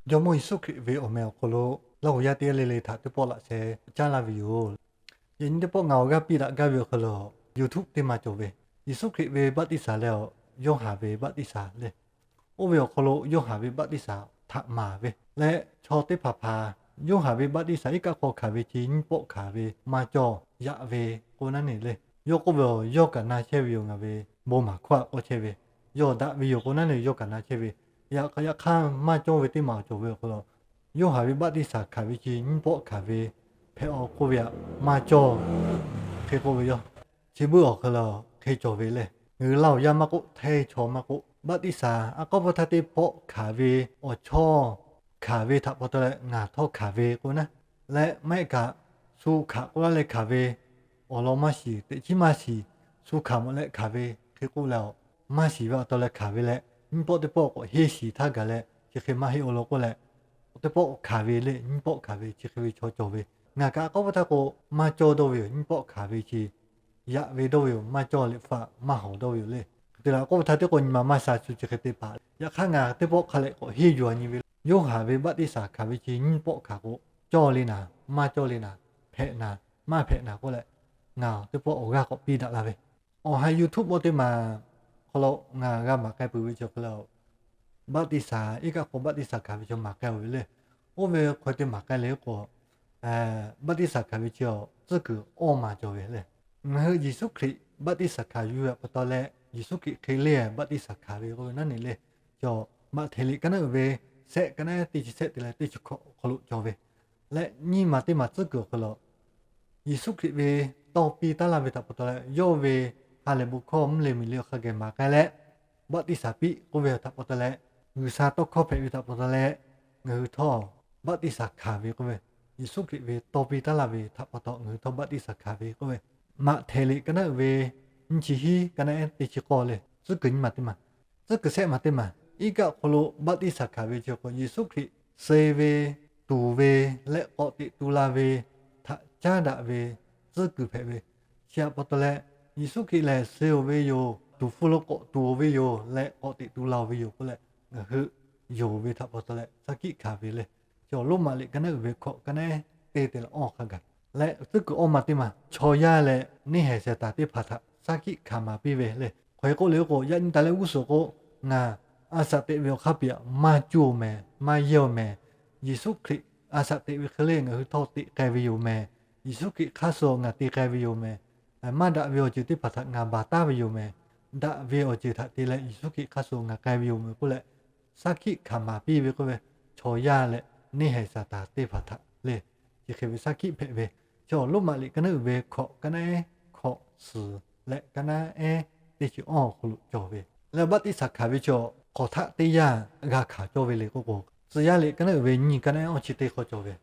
Jawˇmawˇ Yeˍsuˆ Hkriꞈ ve awˬ meh awˬ hk'aw lo Laˇ huˍ yaˇ teˇ g'aˇ le le htaꞈ teˇ pawˆ laꞈ sheh caˉ laˇ ve yoˬ. Yaꞈ nyi teˇ pawˆ ngaˬ awˬ g'aˇ piˇ daꞈ gaˇ ve awˬ hk'aw lo YouTube teˇ ma cawˬ ve, Yeˍsuˆ Hkriꞈ ve baˆtiˆsaˬ leh awˬ Yoˇhanˬ ve baˆtiˆsaˬ le. Oˇ ve awˬ hk'aw lo Yoˇhanˬ ve baˆtiˆsaˬ htaꞈ maˍ ve leh chaw teˇ hpaˍ hpaˍ Yoˇhanˬ ve baˆtiˆsaˬ iˉ kaˆ hk'aw hkanˍ ve chi nyiˇ pawˆ hkanˍ ve maˇ cawˇ yaꞈ ve k'oˆ ve naˉ neˬ le. Yawˇ k'oˆ ve, Yawˇ kaꞈ na chehˇ ve yoˬ, ngaˬ ve bon maˍ hkawˇ aꞈ k'awˇ chehˇ ve, yawˇ daꞈ ve yoˬ k'o naˉ neˬ yawˇ kaꞈ na chehˇ ve, yaꞈ hk'aˇ maˇ cawˇ ve teˇ maˬ cawˬ ve awˬ hk'aw lo Yoˇhanˬ ve baˆtiˆsaˬ hkanˍ ve chi nyiˇ pawˆ hkanˍ ve hpehꞈ-aw k'oˆ ve aꞈ maˇ cawˇ hk'e k'oˆ ve yoˬ. Chi beuꞈ awˬ hk'aw lo hk'e cawˬ ve le. Ngaˬ hui Laˇ huˍ yaˇ maˇ k'oˆ, hteˇ chaw maˇ k'oˆ, baˆtiˆsaˬ a k'aˉ pfuhˇ htaˇ teˇ pawˆ hkanˍ ve awˬ chawˇ hkanˍ ve htaꞈ pa taw leh ngaˬ htawˇ hkanˍ ve k'oˆ ve naˉ, leh maˇ heˆ kaꞈ shu hkanˍ k'oˆ laˇ leh hkanˍ ve awˬ lawn maˇ shiˍ, teꞈ chiˉ maˇ shiˍ, shu hkanˍ mawˬ leh hkanˍ ve hk'e k'oˆ leh-aˬ, maˇ shiˍ ve pa taw leh hkanˍ ve leh, nyiˇ pawˆ teˇ pawˆ k'awꞈ henˇ shiˍ htaˇ gaˬ leh chi hk'e maˇ heˆ awˬ lawn k'oˆ leh, teˇ pawˆ hkanˍ ve le, nyiˇ pawˆ hkanˍ ve chi hk'e ve chaw cawˬ ve. Ngaˬ kaꞈ a k'aˉ pfuhˇ htaˇ k'o maˇ cawˇ dawˇ ve yoˬ, nyiˇ pawˆ hkanˍ ve chi yaꞈ ve dawˇ ve yoˬ, maˇ cawˇ leh hpaꞈ maˇ hawˍ dawˇ ve yoˬ le. Hk'e te leh a k'aˉ pfuhˇ htaˇ teˇ k'o nyi ma maˇ sha shu chi hk'e te hpaˍ. Yaꞈ hk'aˇ ngaˬ teˇ pawˆ hk'a leh k'awꞈ henˇ yuˬ a nyi ve le. Yoˇhanˬ ve baˆtiˆsaˬ hkanˍ ve chi nyiˇ pawˆ hkanˍ k'o, cawˇ le naˍ, maˇ cawˇ le naˍ, hpehꞈ naˍ, maˇ hpehꞈ naˍ k'oˆ leh, ngaˬ teˇ pawˆ awˬ g'aˇ k'awꞈ piˇ daꞈ la ve, awˬ ha YouTube mawˇ teˇ maˬ hk'aw lo ngaˬ g'a maˍ k'ai peuˬ ve chi hk'e le, baˆtiˆsaˬ iˉ kaˆ hk'aw baˆtiˆsaˬ hkanˍ ve chi maˍ k'ai-oˬ ve le. Oˇ ve hk'aw te maˍ k'ai le k'o, baˆtiˆsaˬ hkanˍ ve chi tcuhˉ kuiˬ awˇ ma cawˬ ve le. Ngaˬ hui Yeˍsuˆ Hkriꞈ baˆtiˆsaˬ hkanˍ yuˬ ve pa taw leh Yeˍsuˆ Hkriꞈ hk'e le baˆtiˆsaˬ hkanˍ ve k'oˆ ve naˉ neˬ le. Chaw Maꞈhtehˍ liꞈ ka naˉ uiˍ ve shehˆ, ka naˉ ehˉ teˇ chi shehˆ te leh teˇ chi hkawꞈ awˬ hk'aw lo cawˬ ve, leh nyiˇ ma teˇ maˬ tcuhˉ kuiˬ awˬ hk'aw lo Yeˍsuˆ Hkriꞈ ve tawˇ piˇ taˉ laˇ ve htaꞈ pa taw leh yawˇ ve ha lehˬ bon hkawˇ mvuhˇ leh miˬ le awˬ hk'a geh maˍ k'ai leh, baˆtiˆsaˬ piˇ k'oˆ ve htaꞈ pa taw leh, G'uiˬsha tawˇ hkawˇ hpehꞈ ve htaꞈ pa taw leh, ngaˬ hui htawˇ baˆtiˆsaˬ hkanˍ ve k'oˆ ve, Yeˍsuˆ Hkriꞈ ve tawˇ piˇ taˉ laˇ ve htaꞈ pa taw ngaˬ hui htawˇ baˆtiˆsaˬ hkanˍ ve k'oˆ ve, Maꞈhtehˍ liꞈ ka naˉ uiˍ ve nyiˇ chi hiˉ, ka naˉ ehˉ teˇ chi k'awˇ le, tcuhˉ kuiˬ nyiˇ ma teˇ maˬ, tcuhˉ kuiˬ shehˆ ma teˇ maˬ iˉ kaˆ hk'aw lo baˆtiˆsaˬ hkanˍ ve chi k'o, Yeˍsuˆ Hkriꞈ suh ve, tuˍ ve, leh k'awꞈ teꞈ tu la ve htaꞈ caˉ daꞈ ve tcuhˉ kuiˬ hpehꞈ ve. Chi htaꞈ pa taw leh, Yeˍsuˆ Hkriꞈ lehˬ suh-oˬ ve yoˬ, tuˍ hpfuh lo k'awꞈ tuˍ-oˬ ve yoˬ leh k'awꞈ teꞈ tu la-oˬ ve yoˬ k'oˆ leh, ngaˬ hui yonˍ ve htaꞈ pa taw leh saˉ hkiˆ hkanˍ ve le. Chaw Roˉmaꞈ liꞈ ka naˉ uiˍ ve hkawꞈ ka naˉ ehˉ teˇ te leh awˇ hk'a gaˬ leh, tcuhˉ kuiˬ awˇ ma teˇ maˬ chaw yaˇ leh neˇ haiˬ Saˍtanˍ teˇ hpaˍ htaꞈ saˉ hkiˆ hkanˍ maˍ piˇ ve le. Hk'aw e k'oˆ le k'o, yaꞈ nyi taˍ leh g'uˇ suhˍ k'o, ngaˬ a shaꞈ teꞈ ve awˬ hk'aˇ piꞈ maˇ cuˇ-oˬ mehˍ, maˇ yehˇ-oˬ mehˍ. Yeˍsuˆ Hkriꞈ a shaꞈ teꞈ ve hk'e le ngaˬ hui htawˇ teꞈ k'ai ve yoˬ mehˍ. Yeˍsuˆ Hkriꞈ hk'aˇ suh ngaˬ te k'ai ve yoˬ mehˍ. Maˇ daꞈ ve awˬ ceuˬ teˇ hpaˍ htaꞈ ngaˬ baˬ taˉ ve yoˬ mehˍ. Daꞈ ve awˬ ceuˬ htaꞈ te leh Yeˍsuˆ Hkriꞈ hk'aˇ suh ngaˬ k'ai ve yoˬ mehˍ k'oˆ leh, saˉ hkiˆ hkanˍ maˍ piˇ ve k'oˆ ve, chaw yaˇ leh neˇ haiˬ Saˍtanˍ teˇ hpaˍ htaꞈ le, chi hk'e ve saˉ hkiˆ hpehꞈ ve. Chaw Roˉmaꞈ liꞈ ka naˉ uiˍ ve hkawꞈ ka naˉ ehˉ hkawꞈ suhˍ leh ka naˉ ehˉ teˇ chi awˇ awˬ hk'aw lo cawˬ ve leh, baˆtiˆsaˬ hkanˍ ve chaw hk'aw htaˆ teˇ yanˇ g'a hkanˍ cawˇ ve le k'oˆ k'o, Tcuh yaˇ liꞈ ka naˉ uiˍ ve nyiˇ ka naˉ ehˉ awˇ chi teˇ hk'aw cawˬ ve.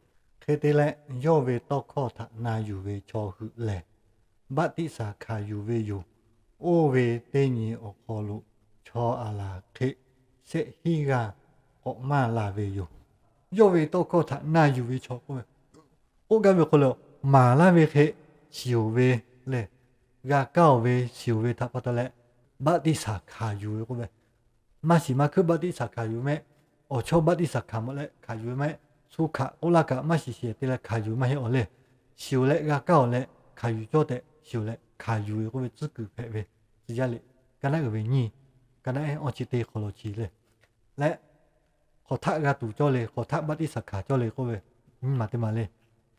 Hk'e te leh, yawˇ ve tawˇ hkawˇ htaꞈ na yuˬ ve chaw hui lehˬ, baˆtiˆsaˬ hkanˍ yuˬ ve yoˬ. Oˇ ve teˇ nyi awˬ hk'aw lo chaw aˬ laˬ hk'e shehˆ hinˉ g'aˇ k'awꞈ maˇ la ve yoˬ. Yawˇ ve tawˇ hkawˇ htaꞈ na yuˬ ve chaw k'oˆ ve, k'oˆ gaˇ ve hk'aw lo, maˍ laˇ ve hk'e shiˍ-oˬ ve lehˬ, g'a kaˇ-oˬ ve shiˍ-oˬ ve htaꞈ pa taw leh, baˆtiˆsaˬ hkanˍ yuˬ ve k'oˆ ve, maˇ shiˍ maˇ hkuiˉ baˆtiˆsaˬ hkanˍ yuˬ mehˆ. Awˬ chawˇ baˆtiˆsaˬ hkanˍ mawˬ leh hkanˍ yuˬ ve mehˆ. Shu hkanˍ k'oˆ laˇ kaꞈ maˇ shiˍ shiˍ te leh hkanˍ yuˬ maˇ heˆ awˬ le. Shiˍ-oˬ leh g'a kaˇ-oˬ leh hkanˍ yuˬ cawˇ tehꞈ shiˍ-oˬ leh hkanˍ yuˬ ve k'oˆ ve tcuhˉ kuiˬ hpehꞈ ve. Tcuh yaˇ liꞈ ka naˉ uiˍ ve nyiˇ ka naˉ ehˉ awˇ chi teˇ hk'aw lo chi le. Leh hk'aw htaˆ g'a tuˬ cawˇ le, hk'aw htaˆ baˆtiˆsaˬ hkanˍ cawˇ le k'oˆ ve, nyiˇ ma teˇ ma le.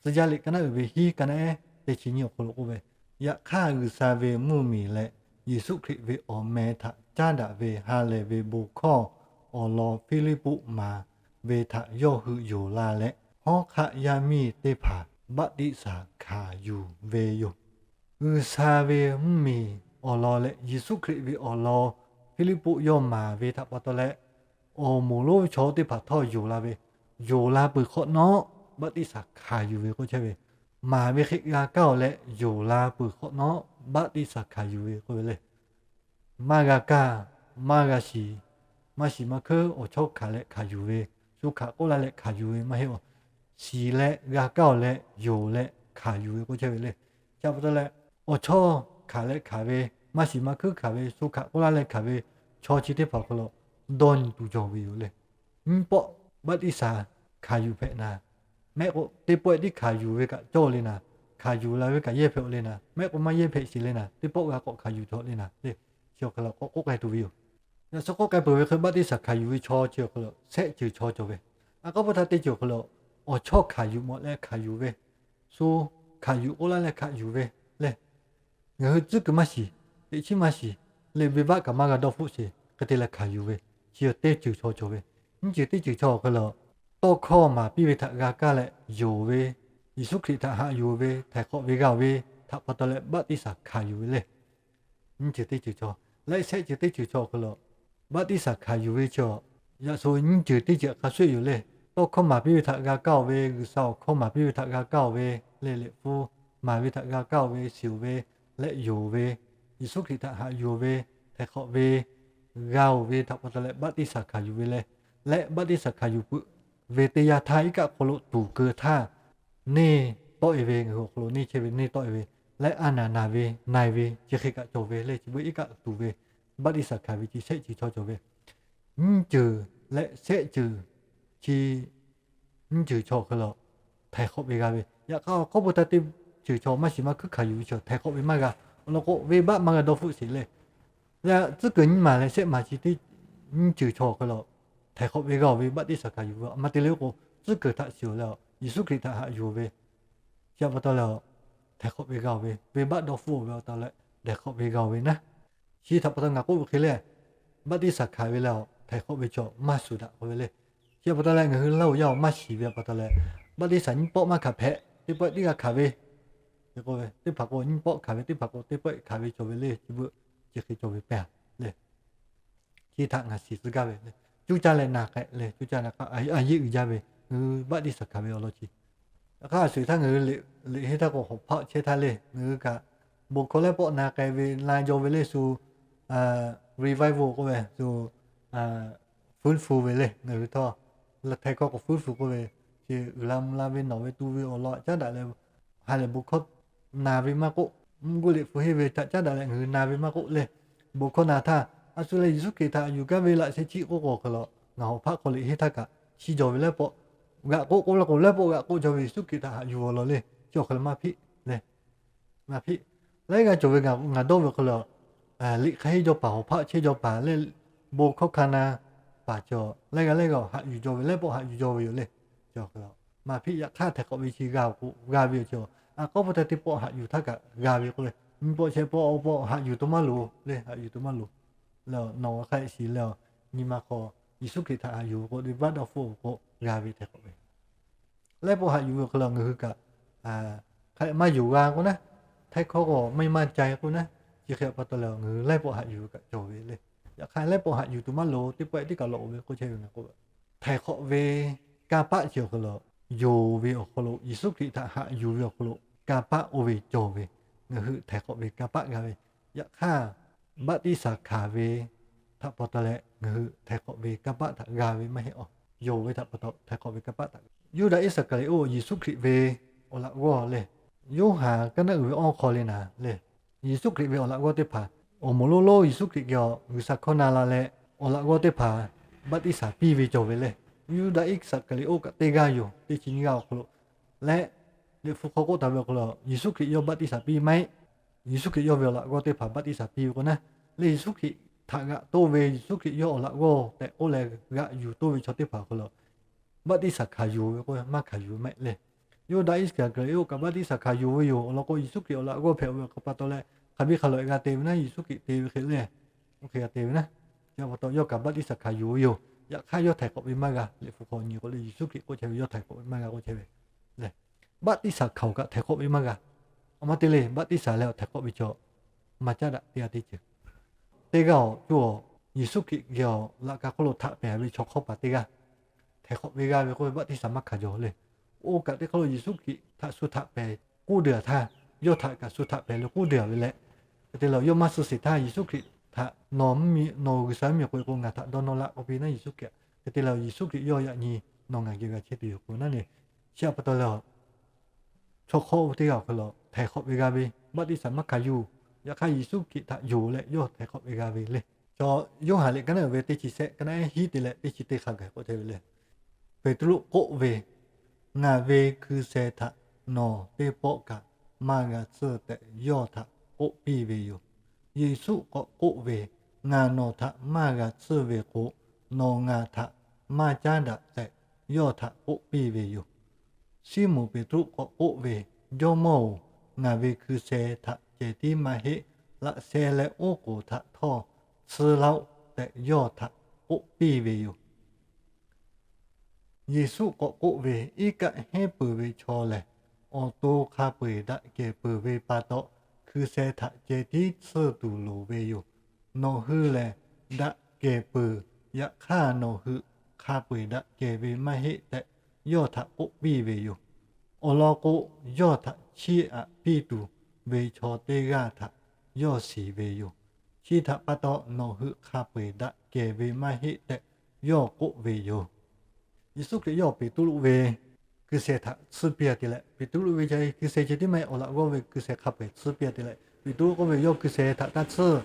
Tcuh yaˇ liꞈ ka naˉ uiˍ ve hiˉ ka naˉ ehˉ teˇ chi nyiˇ awˬ hk'aw lo k'oˆ ve, yaꞈ hk'aˇ G'uiˬsha ve mvuhˇmiˬ leh Yeˍsuˆ Hkriꞈ ve awˬ meh htaꞈ caˉ daꞈ ve ha lehˬ ve bon hkawˇ awˬ lawn Hpiˇliˇpuˆ maˍ ve htaꞈ yawˇ hui yonˍ la leh, hawˉ hk'aˆ yaˇ miˇ teˇ hpaˍ baˆtiˆsaˬ hkanˍ yuˬ ve yoˬ. G'uiˬsha ve mvuhˇmiˬ awˬ lawn leh Yeˍsuˆ Hkriꞈ ve awˬ lawn Hpiˇliˇpuˆ yawˇ maˍ ve htaꞈ pa taw leh, awˬ moˍ lonˉ ve chaw teˇ hpaˍ htawˇ yonˍ la ve, yonˍ la peuˬ hk'awꞈ nawˉ baˆtiˆsaˬ hkanˍ yuˬ ve k'oˆ chehˇ ve, maˍ ve hk'e g'a kaˇ-oˬ leh yonˍ la peuˬ hk'awꞈ nawˉ baˆtiˆsaˬ hkanˍ yuˬ ve k'oˆ ve le. Maˇ g'a kaˇ, maˇ g'a shiˍ, maˇ shiˍ maˇ hkuiˉ awˬ chawˇ hkanˍ leh hkanˍ yuˬ ve, shu hkanˍ k'oˆ laˇ leh hkanˍ yuˬ ve maˇ heˆ awˬ. Shiˍ leh g'a kaˇ-oˬ leh yonˍ leh hkanˍ yuˬ ve k'oˆ chehˇ ve le. Chi pa taw leh, awˬ chawˇ hkanˍ leh hkanˍ ve, maˇ shiˍ maˇ hkuiˉ hkanˍ ve, shu hkanˍ k'oˆ laˇ leh hkanˍ ve, chaw chi teˇ hpaˍ awˬ hk'aw lo dawˇ nyi tuˬ cawˬ ve yoˬ le. Nyiˇ pawˆ baˆtiˆsaˬ hkanˍ yuˬ hpehꞈ naˍ, mehˆ k'o teˇ pawˆ tiˉ hkanˍ yuˬ ve kaꞈ cawˇ le naˍ, hkanˍ yuˬ la ve kaꞈ yehˇ hpehꞈ-oˬ le naˍ, mehˆ k'o maˇ yehˇ hpehꞈ sheˍ le naˍ, teˇ pawˆ g'a k'awꞈ hkanˍ yuˬ cawˬ le naˍ le. Chi awˬ hk'e lo k'awꞈ k'oˆ k'ai tuˬ ve yoˬ. Yaꞈ suh k'oˆ k'ai peuˬ ve hk'e, baˆtiˆsaˬ hkanˍ yuˬ ve chaw chi awˬ hk'e lo shehˆ ceuˬ chaw cawˬ ve. A k'aˉ pui htaˇ teˇ ceuˬ awˬ hk'e lo awˬ chawˇ hkanˍ yuˬ mawˬ leh hkanˍ yuˬ ve, shu hkanˍ yuˬ k'oˆ laˇ leh hkanˍ yuˬ ve le. Ngaˬ hui tcuhˉ kuiˬ maˇ shiˍ, teꞈ chiˉ maˇ shiˍ, le venˇbaˆ kaꞈ maˇ g'a dawˇ hpfuhˆ sheˍ hk'e te leh hkanˍ yuˬ ve, chi teˇ ceuˬ chaw cawˬ ve. Nyiˇ ceuˬ teˇ ceuˬ chaw awˬ hk'e lo tawˇ hkawˇ maˍ piˇ ve htaꞈ g'a kaˇ leh yonˍ ve, Yeˍsuˆ Hkriꞈ htaꞈ haꞈ yuˬ ve, htaiˍ hk'awꞈ ve g'a-oˬ ve htaꞈ pa taw leh baˆtiˆsaˬ hkanˍ yuˬ ve le. Nyiˇ ceuˬ teˇ ceuˬ chaw, leh shehˆ ceuˬ teˇ ceuˬ chaw awˬ hk'e lo baˆtiˆsaˬ hkanˍ yuˬ ve chi awˬ, yaꞈ suh nyiˇ ceuˬ teˇ ceuˬ hk'a shuˍ yoˬ le. Tawˇ hkawˇ maˍ piˇ ve htaꞈ g'a kaˇ-oˬ ve, G'uiˬsha awˬ hkawˇ maˍ piˇ ve htaꞈ g'a kaˇ-oˬ ve le, Liꞈ hpu maˍ ve htaꞈ g'a kaˇ-oˬ ve, shiˍ-oˬ ve, leh yonˍ ve, Yeˍsuˆ Hkriꞈ htaꞈ haꞈ yuˬ ve, htaiˍ hk'awꞈ ve g'a-oˬ ve htaꞈ pa taw leh baˆtiˆsaˬ hkanˍ yuˬ ve le. Leh baˆtiˆsaˬ hkanˍ yuˬ peuˬ ve teˇ yanˇ htaˇ, iˉ kaˆ hk'aw lo tuˍ keu htaˇ, neˇ tawˆ-e ve, ngaˬ hui awˬ hk'aw lo neˇ chehˇ ve neˇ tawˆ-e ve, leh a naˍ naˍ ve na-e ve chi hk'e kaꞈ cawˬ ve le. Chi beuꞈ iˉ kaˆ tuˍ ve, baˆtiˆsaˬ hkanˍ ve chi shehˆ ceuˬ chaw cawˬ ve. Nyiˇ ceuˬ leh shehˆ ceuˬ chi nyiˇ ceuˬ chaw awˬ hk'e lo htaiˍ hk'awꞈ ve g'a ve. Yaꞈ hk'aˇ, k'awˇ pui htaˇ teˇ ceuˬ chaw maˇ shiˍ maˇ hkuiˉ hkanˍ yuˬ ve chi htaiˍ hk'awꞈ ve maˇ g'a. Awˬ lawn k'o, venˇbaˆ maˇ g'a dawˇ hpfuhˆ sheˍ le. Yaꞈ tcuhˉ kuiˬ nyiˇ maˬ leh shehˆ maˬ chi teˇ nyiˇ ceuˬ chaw awˬ hk'e lo htaiˍ hk'awꞈ ve g'a-oˬ ve, baˆtiˆsaˬ hkanˍ yuˬ ve. Maˇ te le k'o, tcuhˉ kuiˬ htaꞈ shiˍ-oˬ leh Yeˍsuˆ Hkriꞈ htaꞈ haꞈ yuˬ ve, chi pa taw leh htaiˍ hk'awꞈ ve g'a-oˬ ve, venˇbaˆ dawˇ hpfuhˆ-oˬ ve pa taw leh htaiˍ hk'awꞈ ve g'a-oˬ ve naˉ. Chi htaꞈ pa taw ngaˬ k'oˆ ve hk'e le, baˆtiˆsaˬ hkanˍ ve leh htaiˍ hk'awꞈ ve chaw maˇ shuˍ daꞈ k'oˆ ve le. Chi pa taw leh ngaˬ hui laˇ-oˬ yaˇ-oˬ maˇ shiˍ ve pa taw leh, baˆtiˆsaˬ nyiˇ pawˆ maˇ hkanˍ hpehꞈ, teˇ pawˆ tiˉ g'a hkanˍ ve, teˇ hpaˍ k'o nyiˇ pawˆ hkanˍ ve, teˇ hpaˍ k'o teˇ pawˆ hkanˍ ve cawˬ ve le. Chi beuꞈ chi hk'e cawˬ ve pehˬ le. Chi htaꞈ ngaˬ shiˍ tcuh gaˇ ve le. Cuˇ caˇ leh na k'ai le, cuˇ caˇ na k'ai, a yeˇ uiˍ jaˇ ve, ngaˬ hui baˆtiˆsaˬ hkanˍ ve awˬ lawn chi. Yaꞈ hk'aˇ, a shuˍ htaˇ ngaˬ hui liꞈ henˇ htaˇ k'o, hawˍ hpaˆ chehˇ htaˇ le, ngaˬ hui kaꞈ bon hkawˇ lehˉ pawˆ na k'ai ve, na jaw ve le, shu revival k'oˆ ve, shu fuiˉ fu ve le. Ngaˬ hui htawˇ, htaiˇ hkawˇ k'o fuiˉ fu k'oˆ ve, chi uiˍ la mvuh la ve, nawˬ ve tu ve awˬ lawn caˉ daꞈ leh, ha lehˬ bon hkawˇ na ve maˇ k'oˆ, mvuhˇ guˇ liꞈ hpu henˇ ve htaꞈ caˉ daꞈ leh ngaˬ hui na ve maˇ k'oˆ le. Bon hkawˇ na htaˇ, a shu leh Yeˍsuˆ Hkriꞈ htaꞈ yuˬ gaˇ ve laꞈ sheh chiˆ k'oˆ k'o awˬ hk'e lo, ngaˬ hawˍ hpaˆ hk'aw liꞈ henˇ htaˇ kaꞈ chiˇ jaw ve lehˉ pawˆ g'aꞈ k'oˆ k'oˆ la k'o, lehˉ pawˆ g'aꞈ k'oˆ jaw ve, Yeˍsuˆ Hkriꞈ htaꞈ haꞈ yuˬ awˬ lawn le. Chi awˬ hk'e lo maˇ hpiˆ le. Maˇ hpiˆ. Laiˉ g'aˇ cawˬ ve ngaˬ dawˇ ve awˬ hk'e lo, liꞈ hk'aˇ henˇ jaw paˍ, hawˍ hpaˆ chehˇ jaw paˍ leh, bon hkawˇ hkanˇ na paˍ cawˬ, laiˉ g'aˇ lehˉ g'aˇ haꞈ yuˬ jaw ve, lehˉ pawˆ haꞈ yuˬ jaw ve yoˬ le. Maˇ hpiˆ. Yaꞈ hk'aˇ, htaiˍ hk'awꞈ ve chi g'a k'o, g'a ve awˬ cawˬ. A k'awˇ pui htaˇ teˇ pawˆ haꞈ yuˬ htaˇ kaꞈ g'a ve k'oˆ ve, nyiˇ pawˆ shehˆ pawˆ awˬ pawˆ haꞈ yuˬ tuˬ maˇ loˍ le. Haꞈ yuˬ tuˬ maˇ loˍ. Leh nawˬ hk'a shiˍ leh, nyi ma hk'aw Yeˍsuˆ Hkriꞈ htaꞈ haꞈ yuˬ k'o, venˇbaˆ dawˇ hpfuhˆ-oˬ k'o, g'a ve htaiˍ hk'awꞈ ve. Laiˉ pawˆ haꞈ yuˬ ve awˬ hk'e lo ngaˬ hui kaꞈ hk'a maˇ yonˍ g'a k'oˆ naˉ, htaiˇ hkawˇ k'o maˇ maˇ ca k'oˆ naˉ, chi hk'e pa taw leh ngaˬ hui laiˉ pawˆ haꞈ yuˬ ve kaꞈ cawˬ ve le. Yaꞈ hk'aˇ, laiˉ pawˆ haꞈ yuˬ tuˬ maˇ loˍ, teˇ pawˆ tiˉ kaꞈ lawꞈ-oˬ ve k'oˆ chehˇ ve ngaˬ k'o, htaiˍ hk'awꞈ ve kanˇ paˆ chi awˬ hk'e lo, yonˍ ve awˬ hk'aw lo, Yeˍsuˆ Hkriꞈ htaꞈ haꞈ yuˬ ve awˬ hk'aw lo kanˇ paˆ oˇ ve cawˬ ve, ngaˬ hui htaiˍ hk'awꞈ ve kanˇ paˆ g'a ve. Yaꞈ hk'aˇ, baˆtiˆsaˬ hkanˍ ve htaꞈ pa taw leh ngaˬ hui htaiˍ hk'awꞈ ve kanˇ paˆ htaꞈ g'a ve maˇ heˆ awˬ. Yonˍ ve htaꞈ pa taw htaiˍ hk'awꞈ ve kanˇ paˆ htaꞈ. Yuˇdaꞈ Iˉsaˍkaˍriˍoˆ Yeˍsuˆ Hkriꞈ ve awˬ laꞈ g'awˇ le. Yoˇhanˬ kaˉ naˉ uiˍ ve awˇ hk'aw le naˍ le, Yeˍsuˆ Hkriꞈ ve awˬ laꞈ g'awˇ teˇ hpaˍ awˬ moˍ lonˉ lonˉ Yeˍsuˆ Hkriꞈ geh G'uiˬsha hkawˇ na la leh, awˬ laꞈ g'awˇ teˇ hpaˍ baˆtiˆsaˬ piˇ ve cawˬ ve le. Yuˇdaꞈ Iˉsaˍkaˍriˍoˆ kaꞈ teˇ g'aˇ yoˬ. Teˇ chi nyiˇ g'aˇ awˬ hk'aw lo leh, Liꞈ hpu hk'aw k'oˆ taˍ ve awˬ hk'aw lo, Yeˍsuˆ Hkriꞈ yawˇ baˆtiˆsaˬ piˇ maˇ heˆ. Yeˍsuˆ Hkriꞈ yawˇ ve awˬ laꞈ g'awˇ teˇ hpaˍ baˆtiˆsaˬ piˇ ve k'o naˉ, leh Yeˍsuˆ Hkriꞈ htaꞈ g'aꞈ toˇ ve, Yeˍsuˆ Hkriꞈ yawˇ awˬ laꞈ g'awˇ tehꞈ k'oˆ leh g'aꞈ yuˬ toˇ ve chaw teˇ hpaˍ awˬ hk'aw lo baˆtiˆsaˬ hkanˍ yuˬ ve k'o, maˇ hkanˍ yuˬ ve maˇ heˆ le. Yuˇdaꞈ Iˉsaˍkaˍriˍoˆ kaꞈ baˆtiˆsaˬ hkanˍ yuˬ ve yoˬ. Awˬ lawn k'o, Yeˍsuˆ Hkriꞈ awˬ laꞈ g'awˇ hpehꞈ ve awˬ hk'aw pa taw leh, hk'aˬ biˇ hk'aˬ lawꞈ g'a te ve naˉ, Yeˍsuˆ Hkriꞈ te ve hk'e le, oˇ hk'e g'a te ve naˉ. Chi pa taw yawˇ kaꞈ baˆtiˆsaˬ hkanˍ yuˬ ve yoˬ. Yaꞈ hk'aˇ, yawˇ htaiˍ hk'awꞈ ve maˇ g'a. Liꞈ hpu hk'aw nyi k'o le, Yeˍsuˆ Hkriꞈ k'oˆ chehˇ ve, yawˇ htaiˍ hk'awꞈ ve maˇ g'a k'oˆ chehˇ ve le. Baˆtiˆsaˬ hkanˍ-oˬ kaꞈ htaiˍ hk'awꞈ ve maˇ g'a. Awˬ ma te le, baˆtiˆsaˬ leh awˬ htaiˍ hk'awꞈ ve chaw maˇ caˉ daꞈ teˇ g'aˇ teˇ ceuˬ. Teˇ g'aˇ awˬ co-awˬ, Yeˍsuˆ Hkriꞈ geh awˬ laꞈ ka hk'oˆ lo htaꞈ pehˍ ve chaw hk'awˇ paˍ teˇ g'aˇ htaiˍ hk'awꞈ ve g'a ve k'oˆ ve, baˆtiˆsaˬ maˇ hkanˍ jaw le. Oˇ kaꞈ teˇ hk'aˇ lo Yeˍsuˆ Hkriꞈ htaꞈ shu htaꞈ pehˍ k'oˆ deuˬ-a htaˇ, yawˇ htaꞈ kaꞈ shu htaꞈ pehˍ leh k'oˆ deuˬ-a ve leh, hk'e te leh yawˇ maˇ suh sheˍ htaˇ, Yeˍsuˆ Hkriꞈ htaꞈ nawˬ, nawˬ G'uiˬsha mvuhˇmiˬ k'oˆ ve k'o, ngaˬ htaꞈ dawˇ nawˇ laˆ k'oˆ piˇ naˉ, Yeˍsuˆ Hkriꞈ. Hk'e te leh Yeˍsuˆ Hkriꞈ yawˇ yaꞈ nyi nawˬ ngaˬ geh g'a chehˇ tuˬ yoˬ k'o naˉ le. Chi pa taw leh, chaw hk'awˇ teˇ g'aˇ awˬ hk'aw lo htaiˍ hk'awꞈ ve g'a ve, baˆtiˆsaˬ maˇ hkanˍ yuˬ. Yaꞈ hk'aˇ, Yeˍsuˆ Hkriꞈ htaꞈ yonˍ leh yawˇ htaiˍ hk'awꞈ ve g'a ve le. Chaw Yoˇhanˬ liꞈ ka naˉ uiˍ ve teˇ chi shehˆ, ka naˉ ehˉ hiˉ te leh teˇ chi teˇ hk'a gaˬ k'oˆ chehˇ ve le. Peˍtruˆ k'oˆ ve, Ngaˬ ve hkui sheh htaꞈ nawˬ teˇ pawˆ kaꞈ maˇ g'a tsuhˇ tehꞈ yawˇ htaꞈ k'oˆ piˇ ve yoˬ. Yeˍsuˆ k'awꞈ k'oˆ ve, Ngaˬ nawˬ htaꞈ maˇ g'a tsuhˇ ve k'o, nawˬ ngaˬ htaꞈ maˇ caˉ daꞈ tehꞈ yawˇ htaꞈ k'oˆ piˇ ve yoˬ. Siˉmonˍ Peˍtruˆ k'awꞈ k'oˆ ve, Jawˇmawˇ-oˬ, ngaˬ ve hkui sheh htaꞈ ceh tiˉ maˇ heˆ, laꞈ sheh leh oˉ k'oˍ htaꞈ htawˇ tsuhˇ laˇ-oˆ tehꞈ yawˇ htaꞈ k'oˆ piˇ ve yoˬ. Yeˍsuˆ k'awꞈ k'oˆ ve, Iˉ kaˆ henˉ peuˬ ve chaw lehˬ, awˬ to hk'a peu-eˬ daꞈ kehˬ peuˬ ve pa taw, hkui sheh htaꞈ ceh tiˉ tsuhˇ tuˬ loˍ ve yoˬ. Nawˬ hui lehˬ daꞈ kehˬ peuˬ. Yaꞈ hk'aˇ, nawˬ hui hk'a peu-eˬ daꞈ kehˬ ve maˇ heˆ tehꞈ yawˇ htaꞈ k'oˆ piˇ ve yoˬ. Awˬ lawn k'o, yawˇ htaꞈ chiˇ aꞈ piˇ tuˬ ve chaw teˇ g'aˇ htaꞈ yawˇ shiˍ ve yoˬ. Chi htaꞈ pa taw, nawˬ hui hk'a peu-eˬ daꞈ kehˬ ve maˇ heˆ tehꞈ yawˇ k'oˆ ve yoˬ. Yeˍsuˆ Hkriꞈ yawˇ Peˍtruˆ ve hkui sheh htaꞈ tsuhˇ piˇ-a te leh, Peˍtruˆ ve hkui sheh chi tiˉ maˇ heˆ, awˬ laꞈ g'awˇ ve hkui sheh hk'a peu-eˬ tsuhˇ piˇ-a te leh, Peˍtruˆ k'oˆ ve, Yawˇ hkui sheh htaꞈ taˇ tsuhˇ.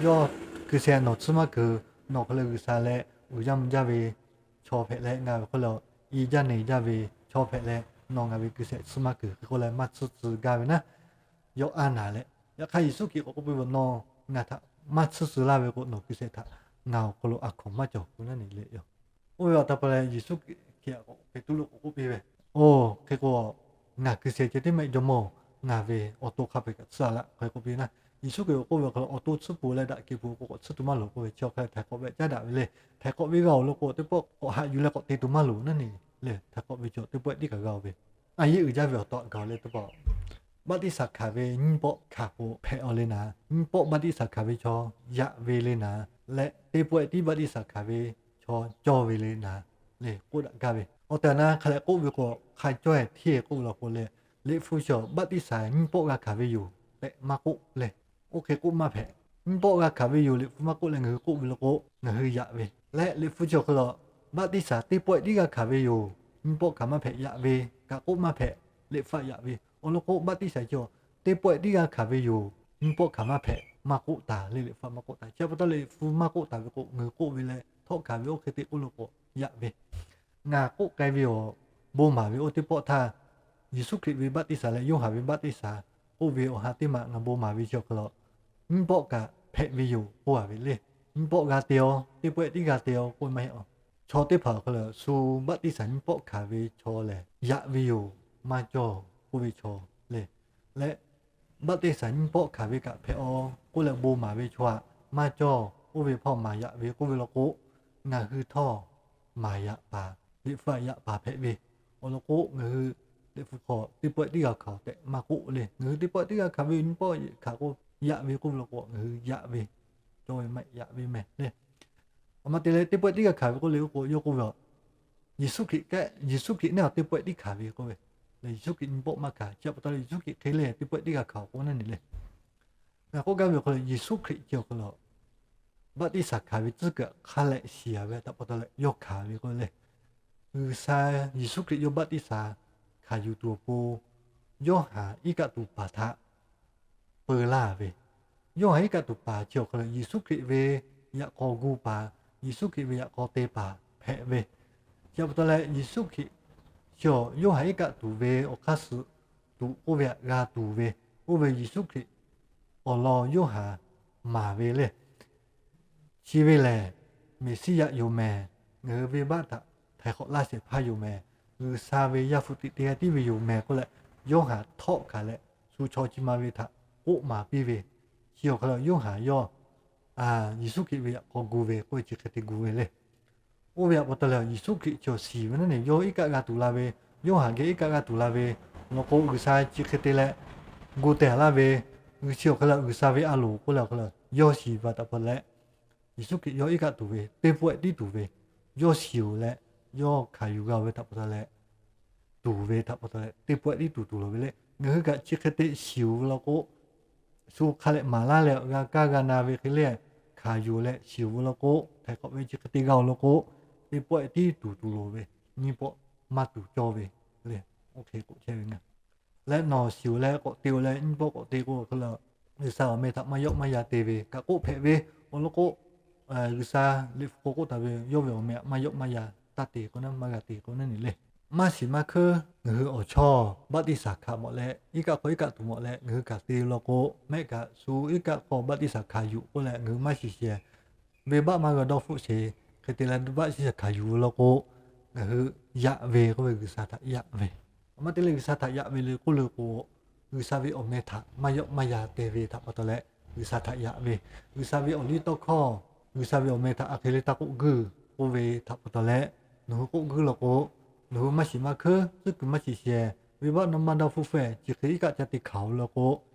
Yawˇ hkui sheh nawˬ tsuhˇ maˇ keunˍ. Nawˬ hk'aw leh G'uiˬsha leh uiˍ jaˇ mvuh jaˇ ve chaw hpehꞈ leh, ngaˬ ve hk'aw leh i jaˇ neˬ jaˇ ve chaw hpehꞈ leh, nawˬ ngaˬ ve hkui sheh tsuhˇ maˇ keunˍ. Hk'e k'oˆ leh maˇ tsuhˇ tcuh gaˇ ve naˉ, yawˇ a naˍ leh, yaꞈ hk'aˇ Yeˍsuˆ Hkriꞈ k'awꞈ k'oˆ piˇ ve, Nawˬ ngaˬ htaꞈ maˇ tsuhˇ tcuh laˇ ve k'o, nawˬ hkui sheh htaꞈ ngaˬ awˬ hk'aw lo a hkawnˍ maˇ cawˬ k'o naˉ neˬ le yoˬ. Oˇ ve awˬ taˇ pa leh Yeˍsuˆ Hkriꞈ htaꞈ k'awꞈ Peˍtruˆ k'awꞈ k'oˆ piˇ ve, Oˇ hk'e k'o, ngaˬ hkui sheh ceh tiˉ maˇ heˆ, Jawˇmawˇ-oˬ, ngaˬ ve awˬ to hk'a peu-eˬ kaꞈ tsuhˇ-a laˇ, hk'e k'oˆ piˇ naˉ. Yeˍsuˆ Hkriꞈ k'oˆ ve awˬ hk'aw lo, Awˬ to tsuhˇ peuˬ leh daꞈ kehˬ peuˬ k'o, k'awꞈ tsuhˇ tuˬ maˇ loˍ k'oˆ ve, chi awˬ hk'a leh htaiˍ hk'awꞈ ve caˉ daꞈ ve le. Htaiˍ hk'awꞈ ve g'a-oˬ lo k'o, teˇ pawˆ k'awꞈ haꞈ yuˬ leh k'awꞈ te tuˬ maˇ loˍ naˉ neˬ le. Htaiˍ hk'awꞈ ve chaw teˇ pawˆ tiˉ kaꞈ g'a-oˬ ve, a yehˉ uiˍ jaˇ ve awˬ to g'a-oˬ le teˇ pawˆ. Baˆtiˆsaˬ hkanˍ ve nyiˇ pawˆ hkanˍ k'o hpehꞈ-aw le naˍ, nyiˇ pawˆ baˆtiˆsaˬ hkanˍ ve chaw yaꞈ ve le naˍ, leh teˇ pawˆ tiˉ baˆtiˆsaˬ hkanˍ ve chaw cawˇ ve le naˍ, le k'oˆ daꞈ gaˇ ve. Awˬ tehˬ awˬ na hk'a leh k'oˆ ve k'o, hk'a cawˇ-ehˍ hteˇ k'oˆ ve law k'o le, Liꞈ hpu chaw baˆtiˆsaˬ nyiˇ pawˆ g'a hkanˍ ve yoˬ tehꞈ maˇ k'oˆ le. Oˇ hk'e k'oˆ maˇ hpehꞈ. Nyiˇ pawˆ g'a hkanˍ ve yoˬ Liꞈ hpu maˇ k'oˆ leh ngaˬ hui k'oˆ ve law k'o, ngaˬ hui yaꞈ ve. Leh Liꞈ hpu chaw hk'e law, baˆtiˆsaˬ teˇ pawˆ tiˉ g'a hkanˍ ve yoˬ, nyiˇ pawˆ hkanˍ maˇ hpehꞈ yaꞈ ve kaꞈ k'oˆ maˇ hpehꞈ. Liꞈ hpu yaꞈ ve awˬ lawn k'o, baˆtiˆsaˬ chaw teˇ pawˆ tiˉ g'a hkanˍ ve yoˬ, nyiˇ pawˆ hkanˍ maˇ hpehꞈ maˇ k'oˆ taˍ le. Liꞈ hpu maˇ k'oˆ taˍ. Chi pa taw Liꞈ hpu maˇ k'oˆ taˍ ve k'o, ngaˬ hui k'oˆ ve leh htawˆ hkanˍ ve oˇ hk'e te k'oˆ lo k'o yaꞈ ve. Ngaˬ k'oˆ k'ai ve awˬ bon maˍ ve oˇ teˇ pawˆ htaˇ, Yeˍsuˆ Hkriꞈ ve baˆtiˆsaˬ leh Yoˇhanˬ ve baˆtiˆsaˬ k'oˆ ve awˬ ha teˇ maˬ ngaˬ bon maˍ ve chi awˬ hk'e law, nyiˇ pawˆ kaꞈ hpehꞈ ve yoˬ k'oˆ a ve le. Nyiˇ pawˆ g'a te-aw, teˇ pawˆ tiˉ g'a te-aw k'oˆ maˇ heˆ-aw. Chaw teˇ hpaˍ awˬ hk'e leh shu baˆtiˆsaˬ nyiˇ pawˆ hkanˍ ve chaw lehˬ yaꞈ ve yoˬ, maˇ cawˇ k'oˆ ve chaw le. Leh baˆtiˆsaˬ nyiˇ pawˆ hkanˍ ve kaꞈ hpehꞈ-aw k'oˆ leh bon maˍ ve chaw aꞈ maˇ cawˇ. Oˇ ve hpawˇ maˍ yaꞈ ve k'oˆ ve law k'o, ngaˬ hui htawˇ maˍ yaꞈ paˍ, Liꞈ hpu yaꞈ paˍ hpehꞈ ve. Awˬ lawn k'o, ngaˬ hui Liꞈ hpu hk'aw teˇ pawˆ tiˉ g'a hkanˍ tehꞈ maˇ k'oˆ le. Ngaˬ hui teˇ pawˆ tiˉ g'a hkanˍ ve, nyiˇ pawˆ hkanˍ k'o yaꞈ ve k'oˆ ve law k'o, ngaˬ hui yaꞈ ve, cawˇ ve maˇ yaꞈ ve meh le. Aˬ ma te leh teˇ pawˆ tiˉ g'a hkanˍ ve k'oˆ le k'o, yawˇ k'oˆ ve a, Yeˍsuˆ Hkriꞈ kehˉ, Yeˍsuˆ Hkriꞈ neˉ awˬ teˇ pawˆ tiˉ hkanˍ ve k'oˆ ve, Yeˍsuˆ Hkriꞈ nyiˇ pawˆ maˇ hkanˍ. Chi pa taw leh Yeˍsuˆ Hkriꞈ hk'e le teˇ pawˆ tiˉ g'a hkanˍ k'o naˉ neˬ le. Ngaˬ k'oˆ gaˇ ve awˬ hk'e le, Yeˍsuˆ Hkriꞈ chi awˬ hk'e le baˆtiˆsaˬ hkanˍ ve tcuhˉ kuiˬ hk'a leh shiˍ-a ve htaꞈ pa taw leh yawˇ hkanˍ ve k'oˆ le. G'uiˬsha Yeˍsuˆ Hkriꞈ yawˇ baˆtiˆsaˬ hkanˍ yuˬ tuˬ awˬ pon, Yoˇhanˬ iˉ kaˆ tuˬ paˍ htaꞈ peu laˇ ve. Yoˇhanˬ iˉ kaˆ tuˬ paˍ chi awˬ hk'e le Yeˍsuˆ Hkriꞈ ve yaꞈ k'aw gu paˍ, Yeˍsuˆ Hkriꞈ ve yaꞈ k'aw te paˍ hpehꞈ ve. Chi pa taw leh Yeˍsuˆ Hkriꞈ chi Yoˇhanˬ iˉ kaˆ tuˬ ve awˬ hk'aˇ suh tuꞈ k'oˆ ve htaꞈ g'a tuˬ ve, oˇ ve Yeˍsuˆ Hkriꞈ awˬ lawn Yoˇhanˬ maˍ ve le. Chi ve lehˬ, Meˍsiˉyaꞈ yoˬ mehˍ. Ngaˬ hui venˇbaˆ htaꞈ htaiˍ hk'awꞈ laˇ shehˍ hpaˇ yoˬ mehˍ. G'uiˬsha ve Yaˇ hpu tiꞈ te g'a tiˉ ve yoˬ mehˍ k'oˆ leh, Yoˇhanˬ htawˆ hkanˍ leh shu chaw chi ma ve htaꞈ k'oˆ maˍ piˇ ve. Chi awˬ hk'e le Yoˇhanˬ yawˇ Yeˍsuˆ Hkriꞈ ve yaꞈ k'aw gu ve k'oˆ ve chi hk'e te gu ve le. Oˇ ve htaꞈ pa taw leh Yeˍsuˆ Hkriꞈ chi awˬ shiˍ ve naˉ neˬ, yawˇ iˉ kaˆ g'a tuˬ la ve, Yoˇhanˬ geh iˉ kaˆ g'a tuˬ la ve, law k'o G'uiˬsha chi hk'e te leh gu tehˬ laˇ ve, G'uiˬsha awˬ hk'e le G'uiˬsha ve a loˍ k'oˆ leh awˬ hk'e le yawˇ shiˍ ve htaꞈ pa taw leh, Yeˍsuˆ Hkriꞈ yawˇ iˉ kaˆ tuˬ ve teˇ pawˆ tiˉ tuˬ ve, yawˇ shiˍ-oˬ leh yawˇ hkanˍ yuˬ g'a-oˬ ve htaꞈ pa taw leh, tuˬ ve htaꞈ pa taw leh teˇ pawˆ tiˉ tuˬ tuˬ loˍ ve le. Ngaˬ hui kaꞈ chi hk'e te shiˍ-oˬ ve law k'o, shu hk'a leh maˍ laˇ leh g'a kaˇ g'a na ve hk'e le, hkanˍ yuˬ leh shiˍ-oˬ ve law k'o, htaiˍ hk'awꞈ ve chi hk'e te g'a-oˬ law k'o, teˇ pawˆ tiˉ tuˬ tuˬ loˍ ve, nyiˇ pawˆ maˇ tuˬ cawˇ ve le. Oˇ hk'e k'oˆ chehˇ ve ngaˬ leh nawˬ shiˍ-oˬ leh k'awꞈ te-oˬ leh nyiˇ pawˆ k'awꞈ te k'o, G'uiˬsha awˬ meh htaꞈ maˇ yawˆ maˇ yan te ve kaꞈ k'oˆ hpehꞈ ve. Awˬ lawn k'o, G'uiˬsha Liꞈ hpu hk'aw k'oˆ taˍ ve, yawˇ ve awˬ meh htaꞈ maˇ yawˆ maˇ yan hk'a te k'o naˉ maˇ g'a te k'o naˉ nyi le. Maˇ shiˍ maˇ hkeuˉ ngaˬ hui awˬ chawˇ baˆtiˆsaˬ hkanˍ mawˬ leh, iˉ kaˆ hk'aw iˉ kaˆ tuˬ mawˬ leh ngaˬ hui kaꞈ te law k'o, mehˆ kaꞈ shu iˉ kaˆ hk'aw baˆtiˆsaˬ hkanˍ yuˬ k'oˆ leh ngaˬ hui maˇ shiˍ shehˍ, venˇbaˆ maˇ g'a dawˇ hpfuhˆ sheˍ hk'e te leh baˆtiˆsaˬ hkanˍ yuˬ law k'o, ngaˬ hui yaꞈ ve k'oˆ ve G'uiˬsha htaꞈ yaꞈ ve. A ma te leh G'uiˬsha htaꞈ yaꞈ ve le k'oˆ le k'o, G'uiˬsha ve awˬ meh htaꞈ maˇ yawˆ maˇ yan te ve htaꞈ pa taw leh G'uiˬsha htaꞈ yaꞈ ve. G'uiˬsha ve awˬliˇtawˇhkawˇ, G'uiˬsha ve awˬ meh htaꞈ a hk'e le taˇ k'oˆ guiˇ k'oˆ ve htaꞈ pa taw leh, nawˬ hui k'oˆ guiˇ law k'o, nawˬ hui maˇ shiˍ maˇ hkeuˉ tcuhˉ kuiˬ maˇ shiˍ shehˍ, venˇbaˆ naw ma dawˇ hpfuhˆ hpehꞈ chi hk'e iˉ kaˆ ca te hkanˍ law k'o,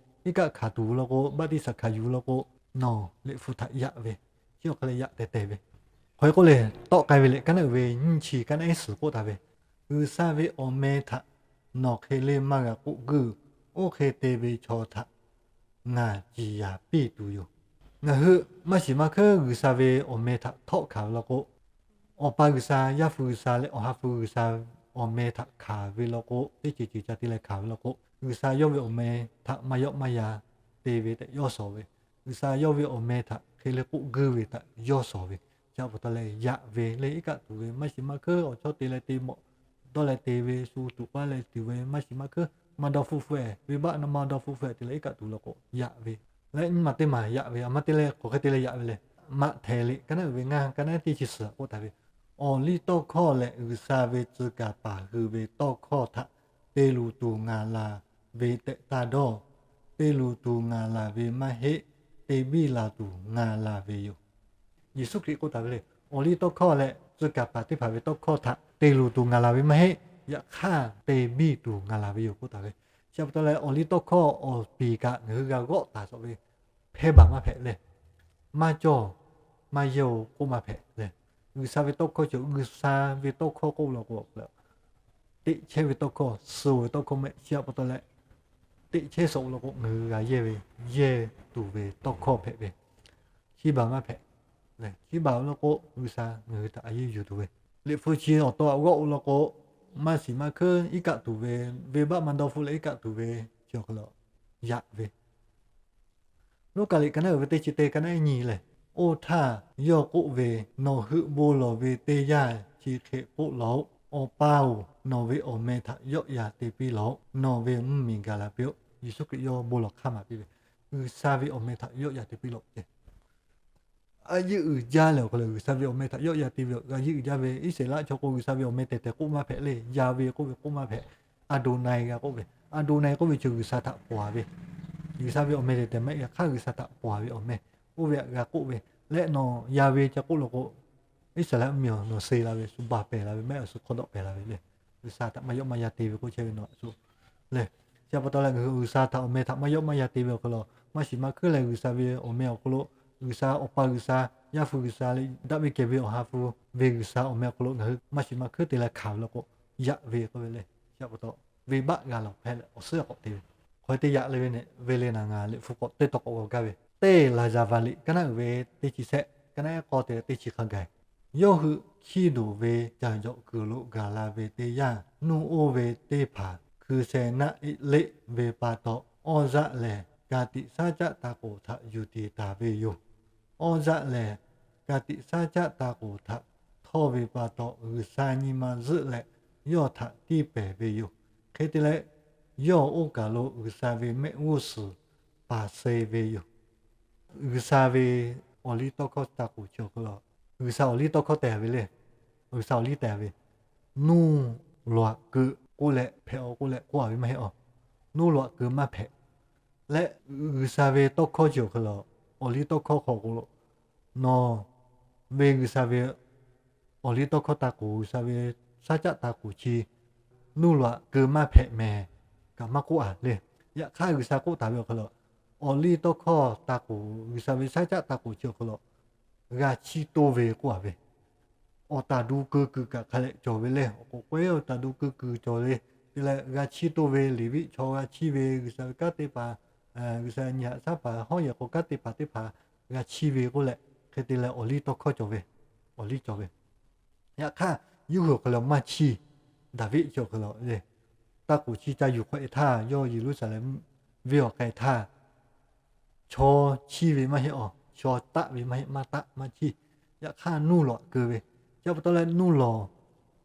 iˉ kaˆ hkanˍ tuˬ law k'o, baˆtiˆsaˬ hkanˍ yuˬ law k'o, nawˬ Liꞈ hpu htaꞈ yaꞈ ve, chi awˬ hk'e leh yaꞈ teh teh ve. Hk'aw e k'oˆ le, tawˆ k'ai ve leh ka naˉ uiˍ ve nyiˇ chi ka naˉ iˉ suhˍ k'oˆ taˍ ve, G'uiˬsha ve awˬ meh htaꞈ nawˬ hk'e le maˇ g'a k'oˆ guiˇ, oˇ hk'e te ve chaw htaꞈ ngaˬ ciˍ yanˍ piˇ tuˬ yoˬ. Ngaˬ hui maˇ shiˍ maˇ hkeuˉ G'uiˬsha ve awˬ meh htaꞈ htawˆ hkanˍ ve law k'o, Awˬ pa G'uiˬsha, Yaˇ hpu G'uiˬsha leh Awˬ ha hpu G'uiˬsha awˬ meh htaꞈ hkanˍ ve law k'o, teˇ ceuˬ ceuˬ ca te leh hkanˍ ve law k'o, G'uiˬsha yawˇ ve awˬ meh htaꞈ maˇ yawˆ maˇ yan te ve tehꞈ yawˇ shawˍ ve. G'uiˬsha yawˇ ve awˬ meh htaꞈ hk'e le k'oˆ guiˇ ve htaꞈ yawˇ shawˍ ve. Chi pa taw leh yaꞈ ve le, iˉ kaˆ tuˬ ve maˇ shiˍ maˇ hkeuˉ awˬ chawˇ te leh te mawꞈ dawˇ leh te ve, shu tuꞈ paˇ leh tuˬ ve maˇ shiˍ maˇ hkeuˉ, maˇ dawˇ hpfuhˆ hpehꞈ, venˇbaˆ naw ma dawˇ hpfuhˆ hpehꞈ te leh iˉ kaˆ tuˬ law k'o yaꞈ ve. Leh nyiˇ maˬ teˇ maˬ yaꞈ ve, a ma te leh hk'aˬ hk'e te leh yaꞈ ve le. Maꞈhtehˍ liꞈ ka naˉ uiˍ ve ngaˇ ka naˉ teˇ chi suhˍ k'oˆ taˍ ve, Awˬliˇtawˇhkawˇ lehˬ G'uiˬsha ve tcuh kaˍ paˍ hui ve tawˇ hkawˇ htaꞈ te luˬ tuˬ ngaˬ laˬ ve tehꞈ taˇ dawˇ. Te luˬ tuˬ ngaˬ laˬ ve maˇ heˆ, te biˇ laˬ tuˬ ngaˬ laˬ ve yoˬ. Yeˍsuˆ Hkriꞈ k'oˆ taˍ ve le. Awˬliˇtawˇhkawˇ leh tcuh kaˍ paˍ teˇ hpaˍ ve tawˇ hkawˇ htaꞈ te luˬ tuˬ ngaˬ laˬ ve maˇ heˆ, yaꞈ hk'aˇ te biˇ tuˬ ngaˬ laˬ ve yoˬ k'oˆ taˍ ve. Chi pa taw leh Awˬliˇtawˇhkawˇ awˬ piˍ kaꞈ ngaˬ hui g'a g'awˆ taˍ cawˬ ve, hpehˇ baˬ maˇ hpehꞈ leh, maˇ cawˇ, maˇ yehˇ-oˬ k'oˆ maˇ hpehꞈ leh, G'uiˬsha ve tawˇ hkawˇ cawˬ, G'uiˬsha ve tawˇ hkawˇ k'oˆ law k'o, teꞈ chehˇ ve tawˇ hkawˇ, suh-oˬ ve tawˇ hkawˇ mehˆ. Chi pa taw leh teꞈ chehˇ suh-oˬ law k'o ngaˬ hui g'a yehˇ ve, yehˇ tuˬ ve tawˇ hkawˇ hpehꞈ ve. Hkiˇ baˬ maˇ hpehꞈ. Hkiˇ baˬ-oˬ law k'o G'uiˬsha ngaˬ hui htaꞈ a yeˇ yuˬ tuˬ ve, Liꞈ hpu chi awˬ taw aꞈ g'awˆ-oˬ law k'o, maˇ shiˍ maˇ hkeuˉ iˉ kaˆ tuˬ ve, venˇbaˆ maˇ dawˇ hpfuhˆ leh iˉ kaˆ tuˬ ve, chi awˬ hk'e lo yaꞈ ve. Luˉkaꞈ liꞈ ka naˉ uiˍ ve teˇ chi teˇ ka naˉ iˉ nyi lehˬ, oˇ htaˇ yawˇ k'oˆ ve, Nawˬ hui bon lawˬ ve teˇ yanˇ chi hk'e k'oˆ laˬ-oꞈ. Awˬ pa-oˬ, nawˬ ve awˬ meh htaꞈ yawˆ yan te piˇ laˬ-oꞈ. Nawˬ ve mvuhˇmiˬ gaˬ la piˇ-oˆ. Yeˍsuˆ Hkriꞈ yawˇ bon lawˬ hk'aˇ maˍ piˇ ve, G'uiˬsha ve awˬ meh htaꞈ yawˆ yan te piˇ laˬ-oꞈ tehꞈ. A yeˇ uiˍ jaˇ leh awˬ hk'aw lo G'uiˬsha ve awˬ meh htaꞈ yawˆ yan te ve, a yeˇ uiˍ jaˇ ve Iˉsaˍreˍlaˆ chaw k'o G'uiˬsha ve awˬ meh tehˬ tehˬ k'oˆ maˇ hpehꞈ le. Yaˍveh k'oˆ ve k'oˆ maˇ hpehꞈ. Aˍdoˍnaˍeh g'a k'oˆ ve, Aˍdoˍnaˍeh k'oˆ ve chi G'uiˬsha htaꞈ pawnˍ ve, G'uiˬsha ve awˬ meh tehˬ tehˬ maˇ heˆ, yaꞈ hk'aˇ G'uiˬsha htaꞈ pawnˍ ve awˬ meh. Oˇ ve htaꞈ g'a k'oˆ ve, leh nawˬ Yaˍveh ca k'oˆ law k'o, Iˉsaˍreˍlaˆ mvuhˇmiˬ-oˬ, nawˬ suh la ve, shu baˬ pehˬ la ve maˇ heˆ, awˬ shu hk'aw dawˆ pehˬ la ve le. G'uiˬsha htaꞈ maˇ yawˆ maˇ yan te ve k'oˆ chehˇ ve nawˬ a shu le. Chi pa taw leh ngaˬ hui G'uiˬsha htaꞈ awˬ meh htaꞈ maˇ yawˆ maˇ yan te ve awˬ hk'aw lo, maˇ shiˍ maˇ hkeuˉ leh G'uiˬsha ve awˬ meh awˬ hk'aw lo, G'uiˬsha Awˬ pa G'uiˬsha, Yaˇ hpu G'uiˬsha leh daꞈ ve kehˬ ve Awˬ ha hpu ve G'uiˬsha awˬ meh awˬ hk'aw lo ngaˬ hui maˇ shiˍ maˇ hkeuˉ te leh hkanˍ ve law k'o, yaꞈ ve k'oˆ ve le. Chi pa taw, venˇbaˆ g'a lawˬ hpehˇ leh awˬ suhˉ k'awꞈ te ve, hk'aw te yaꞈ le ve ne ve le naˍ, ngaˬ Liꞈ hpu k'awꞈ teˇ taw k'awꞈ g'a gaˇ ve, teˇ laˍzaˍvaˍ liꞈ ka naˉ uiˍ ve teˇ chi shehˆ ka naˉ ehˉ k'awˇ te teˇ chi hk'a gaˬ, yawˇ hui hkiˇ doˬ ve caˬ jawꞈ kuiˬ lo gaˬ la ve teˇ yanˇ, nuˇ oˇ ve teˇ hpaˍ hkui sheh naˆ eˆ leˆ ve pa taw, awˇ zaˆ lehˬ ka tiꞈ shaˉ caˆ ta k'oˍ htaꞈ yuˬ tiˍ taˍ ve yoˬ. Awˇ zaˆ lehˬ ka tiꞈ shaˉ caˆ ta k'oˍ htaꞈ htawˇ ve pa taw, G'uiˬsha nyi ma zuhˆ leh yawˇ htaꞈ tiˇ pehˍ ve yoˬ. Hk'e te leh, yawˇ oˇ kaˬ lo G'uiˬsha ve mehˆ g'uˇ suhˍ paˍ suh ve yoˬ. G'uiˬsha ve awˬliˇtawˇhkawˇ ta k'oˍ chi awˬ hk'aw lo, G'uiˬsha awˬliˇtawˇhkawˇ tehˬ ve le. G'uiˬsha awˬliˇ tehˬ ve, nuˇ loꞈ keu k'oˆ leh hpehꞈ-oꞈ k'oˆ leh k'oˆ a ve maˇ heˆ-oꞈ. Nuˇ loꞈ keu maˇ hpehꞈ. Leh G'uiˬsha ve tawˇhkawˇ chi awˬ hk'aw lo, awˬliˇtawˇhkawˇ hk'aw k'o lo, nawˬ ve G'uiˬsha ve awˬliˇtawˇhkawˇ ta k'oˍ, G'uiˬsha ve shaˉ caˆ ta k'oˍ chi nuˇ loꞈ keu maˇ hpehꞈ mehˍ kaꞈ maˇ k'oˆ a le. Yaꞈ hk'aˇ G'uiˬsha k'oˆ taˍ ve awˬ hk'aw lo, awˬliˇtawˇhkawˇ ta k'oˍ, G'uiˬsha ve shaˉ caˆ ta k'oˍ chi awˬ hk'aw lo g'a chiˇ toˇ ve k'oˆ a ve, awˬ taˍ du keu kuiˬ kaꞈ hk'a leh cawˬ ve le. Awˬ k'oˍ k'o-e awˬ taˍ du keu kuiˬ cawˬ ve, te leh g'a chiˇ toˇ ve, Leˍviˆ chaw g'a chiˇ ve, G'uiˬsha ve kanˉ te paˍ, G'uiˬsha nyi haꞈ shaˉ paˍ hawˉ yehˬ k'o kanˉ te paˍ teˇ hpaˍ g'a chiˇ ve k'oˆ leh, hk'e te leh awˬliˇtawˇhkawˇ cawˬ ve, awˬliˇ cawˬ ve. Yaꞈ hk'aˇ, yawˇ hui awˬ hk'aw lo maˇ chiˇ. Daˍviˆ chi awˬ hk'aw lo le, ta k'oˍ chi ca yuˬ hk'awꞈ e htaˇ, yawˇ Yeˍruˆsaˍlehnˍ venˇ awˬ k'ai htaˇ, chaw chiˇ ve maˇ heˆ-oꞈ, chaw taˆ ve maˇ heˆ, maˇ taˆ maˇ chiˇ. Yaꞈ hk'aˇ nuˇ loꞈ keu ve, chi pa taw leh nuˇ loꞈ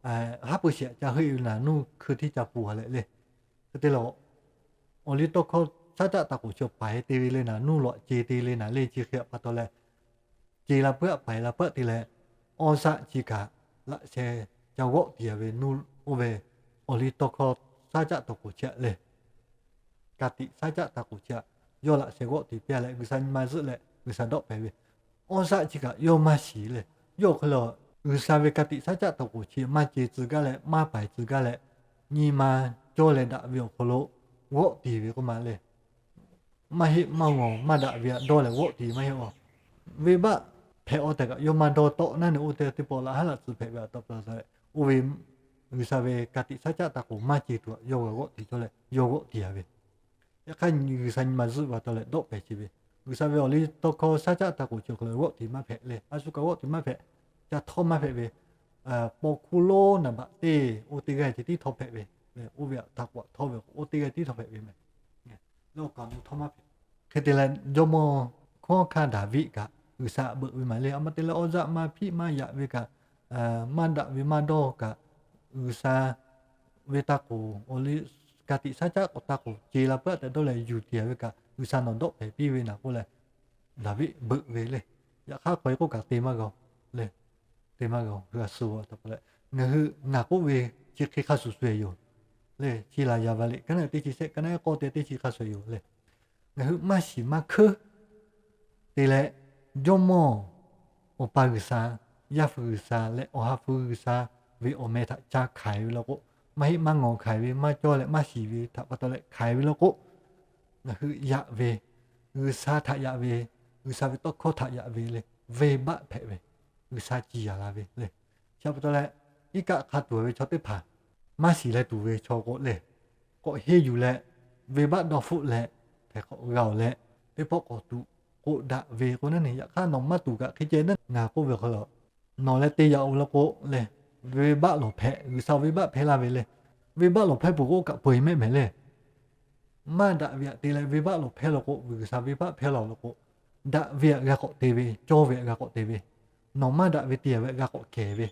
haˉ pui shiˍ ca heuˆ ve naˍ nuˇ hkui hteˇ ca pfuhˍ a leh le. Hk'e te leh, awˬ liˇ tawˇ hkawˇ shaˉ caˆ taˍ k'oˍ chi paiˍ te ve le naˍ nuˇ lawꞈ ce te le naˍ le chi hk'e a pa taw leh, ce la puiˉ aꞈ paiˍ la puiˉ aꞈ te leh, awˇ shaˆ chi kaꞈ laꞈ sheh ca g'awˆ tiˍ a ve nuˇ oˇ ve awˬ liˇ tawˇ hkawˇ shaˉ caˆ taˍ k'oˍ chi aꞈ le. Ka tiꞈ shaˉ caˆ taˍ k'oˍ chi aꞈ yawˇ laꞈ sheh g'awˆ tiˍ piˇ a leh G'uiˬsha nyi ma zuhˆ leh G'uiˬsha dawˆ pehˍ ve, awˇ shaˆ chi kaꞈ yawˇ maˇ shiˍ le. Yawˇ awˬ hk'e le, G'uiˬsha ve ka tiꞈ shaˉ caˆ taˍ k'oˍ chi maˇ ce tcuh gaˇ leh maˇ paiˍ tcuh gaˇ leh, nyi ma cawˇ leh daꞈ ve awˬ hk'aw lo g'awˆ tiˍ ve k'oˆ ma le. Maˇ heˆ maˇ ngawˬ maˇ daꞈ ve aꞈ dawˇ leh g'awˆ tiˍ maˇ heˆ a. Venˇbaˆ hpehꞈ aw tehꞈ kaꞈ yawˇ maˇ dawˇ tawˆ naˉ ne oˇ teˇ teˇ pawˆ laꞈ haˉ laꞈ tcuh hpehꞈ ve a pa taw leh, oˇ ve G'uiˬsha ve ka tiꞈ shaˉ caˆ taˍ k'oˍ maˇ ce tuˬ aꞈ yawˇ g'a g'awˆ tiˍ cawˇ leh yawˇ g'awˆ tiˍ a ve. Yaꞈ hk'aˇ G'uiˬsha nyi ma zuhˆ ve pa taw leh dawˆ pehˍ chi ve, G'uiˬsha ve awˬ liˇ tawˇ hkawˇ shaˉ caˆ taˍ k'oˍ chi awˬ hk'aw lo g'awˆ tiˍ maˇ hpehꞈ le. A shu kaꞈ g'awˆ tiˍ maˇ hpehꞈ. Ca htawˇ maˇ hpehꞈ ve, paw hkuˇ lonˉ naˍ baꞈ teˇ oˇ teˇ g'aˇ ceh tiˉ htawˇ hpehꞈ ve, oˇ ve aꞈ htaꞈ k'awꞈ htawˇ ve k'o oˇ teˇ g'aˇ tiˉ htawˇ hpehꞈ ve meh. Leh awˬ kaˍ awˬ nu htawˇ maˇ hpehꞈ. Hk'e te leh, jawˇmawˇ hkunˉ hawˉ hkanˇ Daˍviˆ kaꞈ G'uiˬsha beuꞈ ve maˍ le. A ma te leh, awˇ shaˆ maˇ hpiˆ maˇ yaꞈ ve kaꞈ, maˇ daꞈ ve maˇ dawˇ kaꞈ, G'uiˬsha ve taˇ k'oˍ awˬ liˇ ka tiꞈ shaˉ caˆ k'oˍ taˇ k'oˍ ce la puiˉ aꞈ tehꞈ dawˇ leh yuˬ tiˍ a ve kaꞈ, G'uiˬsha nawˬ dawˆ pehˍ piˇ ve naˍ k'oˆ leh, Daˍviˆ beuꞈ ve le. Yaꞈ hk'aˇ k'awꞈ e k'oˆ kaꞈ te maˇ g'a le. Te maˇ g'a g'a shu a ta pa leh, ngaˬ hui ngaˬ k'oˆ ve chi hk'e hk'a shuˍ shuˍ e yoˬ le. Chi laˬ yaˍ va le, ka naˉ teˇ chi shehˆ, ka naˉ k'awˇ te teˇ chi hk'a shuˍ e yoˬ le. Ngaˬ hui maˇ shiˍ maˇ hkuiˉ te leh, jawˇmawˇ Awˬ pa G'uiˬsha, Yaˇ hpu G'uiˬsha leh Awˬ ha hpu G'uiˬsha ve awˬ meh htaꞈ ca hk'aiˍ ve law k'o, maˇ heˆ maˇ ngawˬ hk'aiˍ ve, maˇ cawˇ leh maˇ shiˍ ve htaꞈ pa taw leh hk'aiˍ ve law k'o, ngaˬ hui yaꞈ ve, G'uiˬsha htaꞈ yaꞈ ve, G'uiˬsha ve tawˇ hkawˇ htaꞈ yaꞈ ve le, venˇbaˆ hpehꞈ ve, G'uiˬsha ciˍ yaˍ la ve le. Chi pa taw leh, iˉ kaˆ hk'a tuˬ ve chaw teˇ hpaˍ maˇ shiˍ leh tuˬ ve chaw k'o le, k'awꞈ henˇ yuˬ leh, venˇbaˆ dawˇ hpfuhˆ leh, htaiˍ hk'awꞈ g'a oˬ leh, teˇ pawˆ k'awꞈ tuꞈ k'oˆ daꞈ ve k'o naˉ ne. Yaꞈ hk'aˇ nawˬ maˇ tuˬ kaꞈ hk'e ceh naˉ, ngaˬ k'oˆ ve hk'e le, nawˬ leh te yaꞈ oˬ law k'o le, venˇbaˆ lawˬ hpehꞈ, G'uiˬsha venˇbaˆ hpehˇ laˇ ve le. Venˇbaˆ lawˬ hpehˇ peuˬ k'o kaꞈ peu eˬ mehˆ mehˍ le. Maˇ daꞈ ve aꞈ te leh venˇbaˆ lawˬ hpehˇ law k'o, G'uiˬsha venˇbaˆ hpehˇ laˇ oˬ law k'o, daꞈ ve aꞈ g'a k'awꞈ te ve, cawˇ ve aꞈ g'a k'awꞈ te ve, nawˬ maˇ daꞈ ve te a ve aꞈ g'a k'awꞈ kehˬ ve,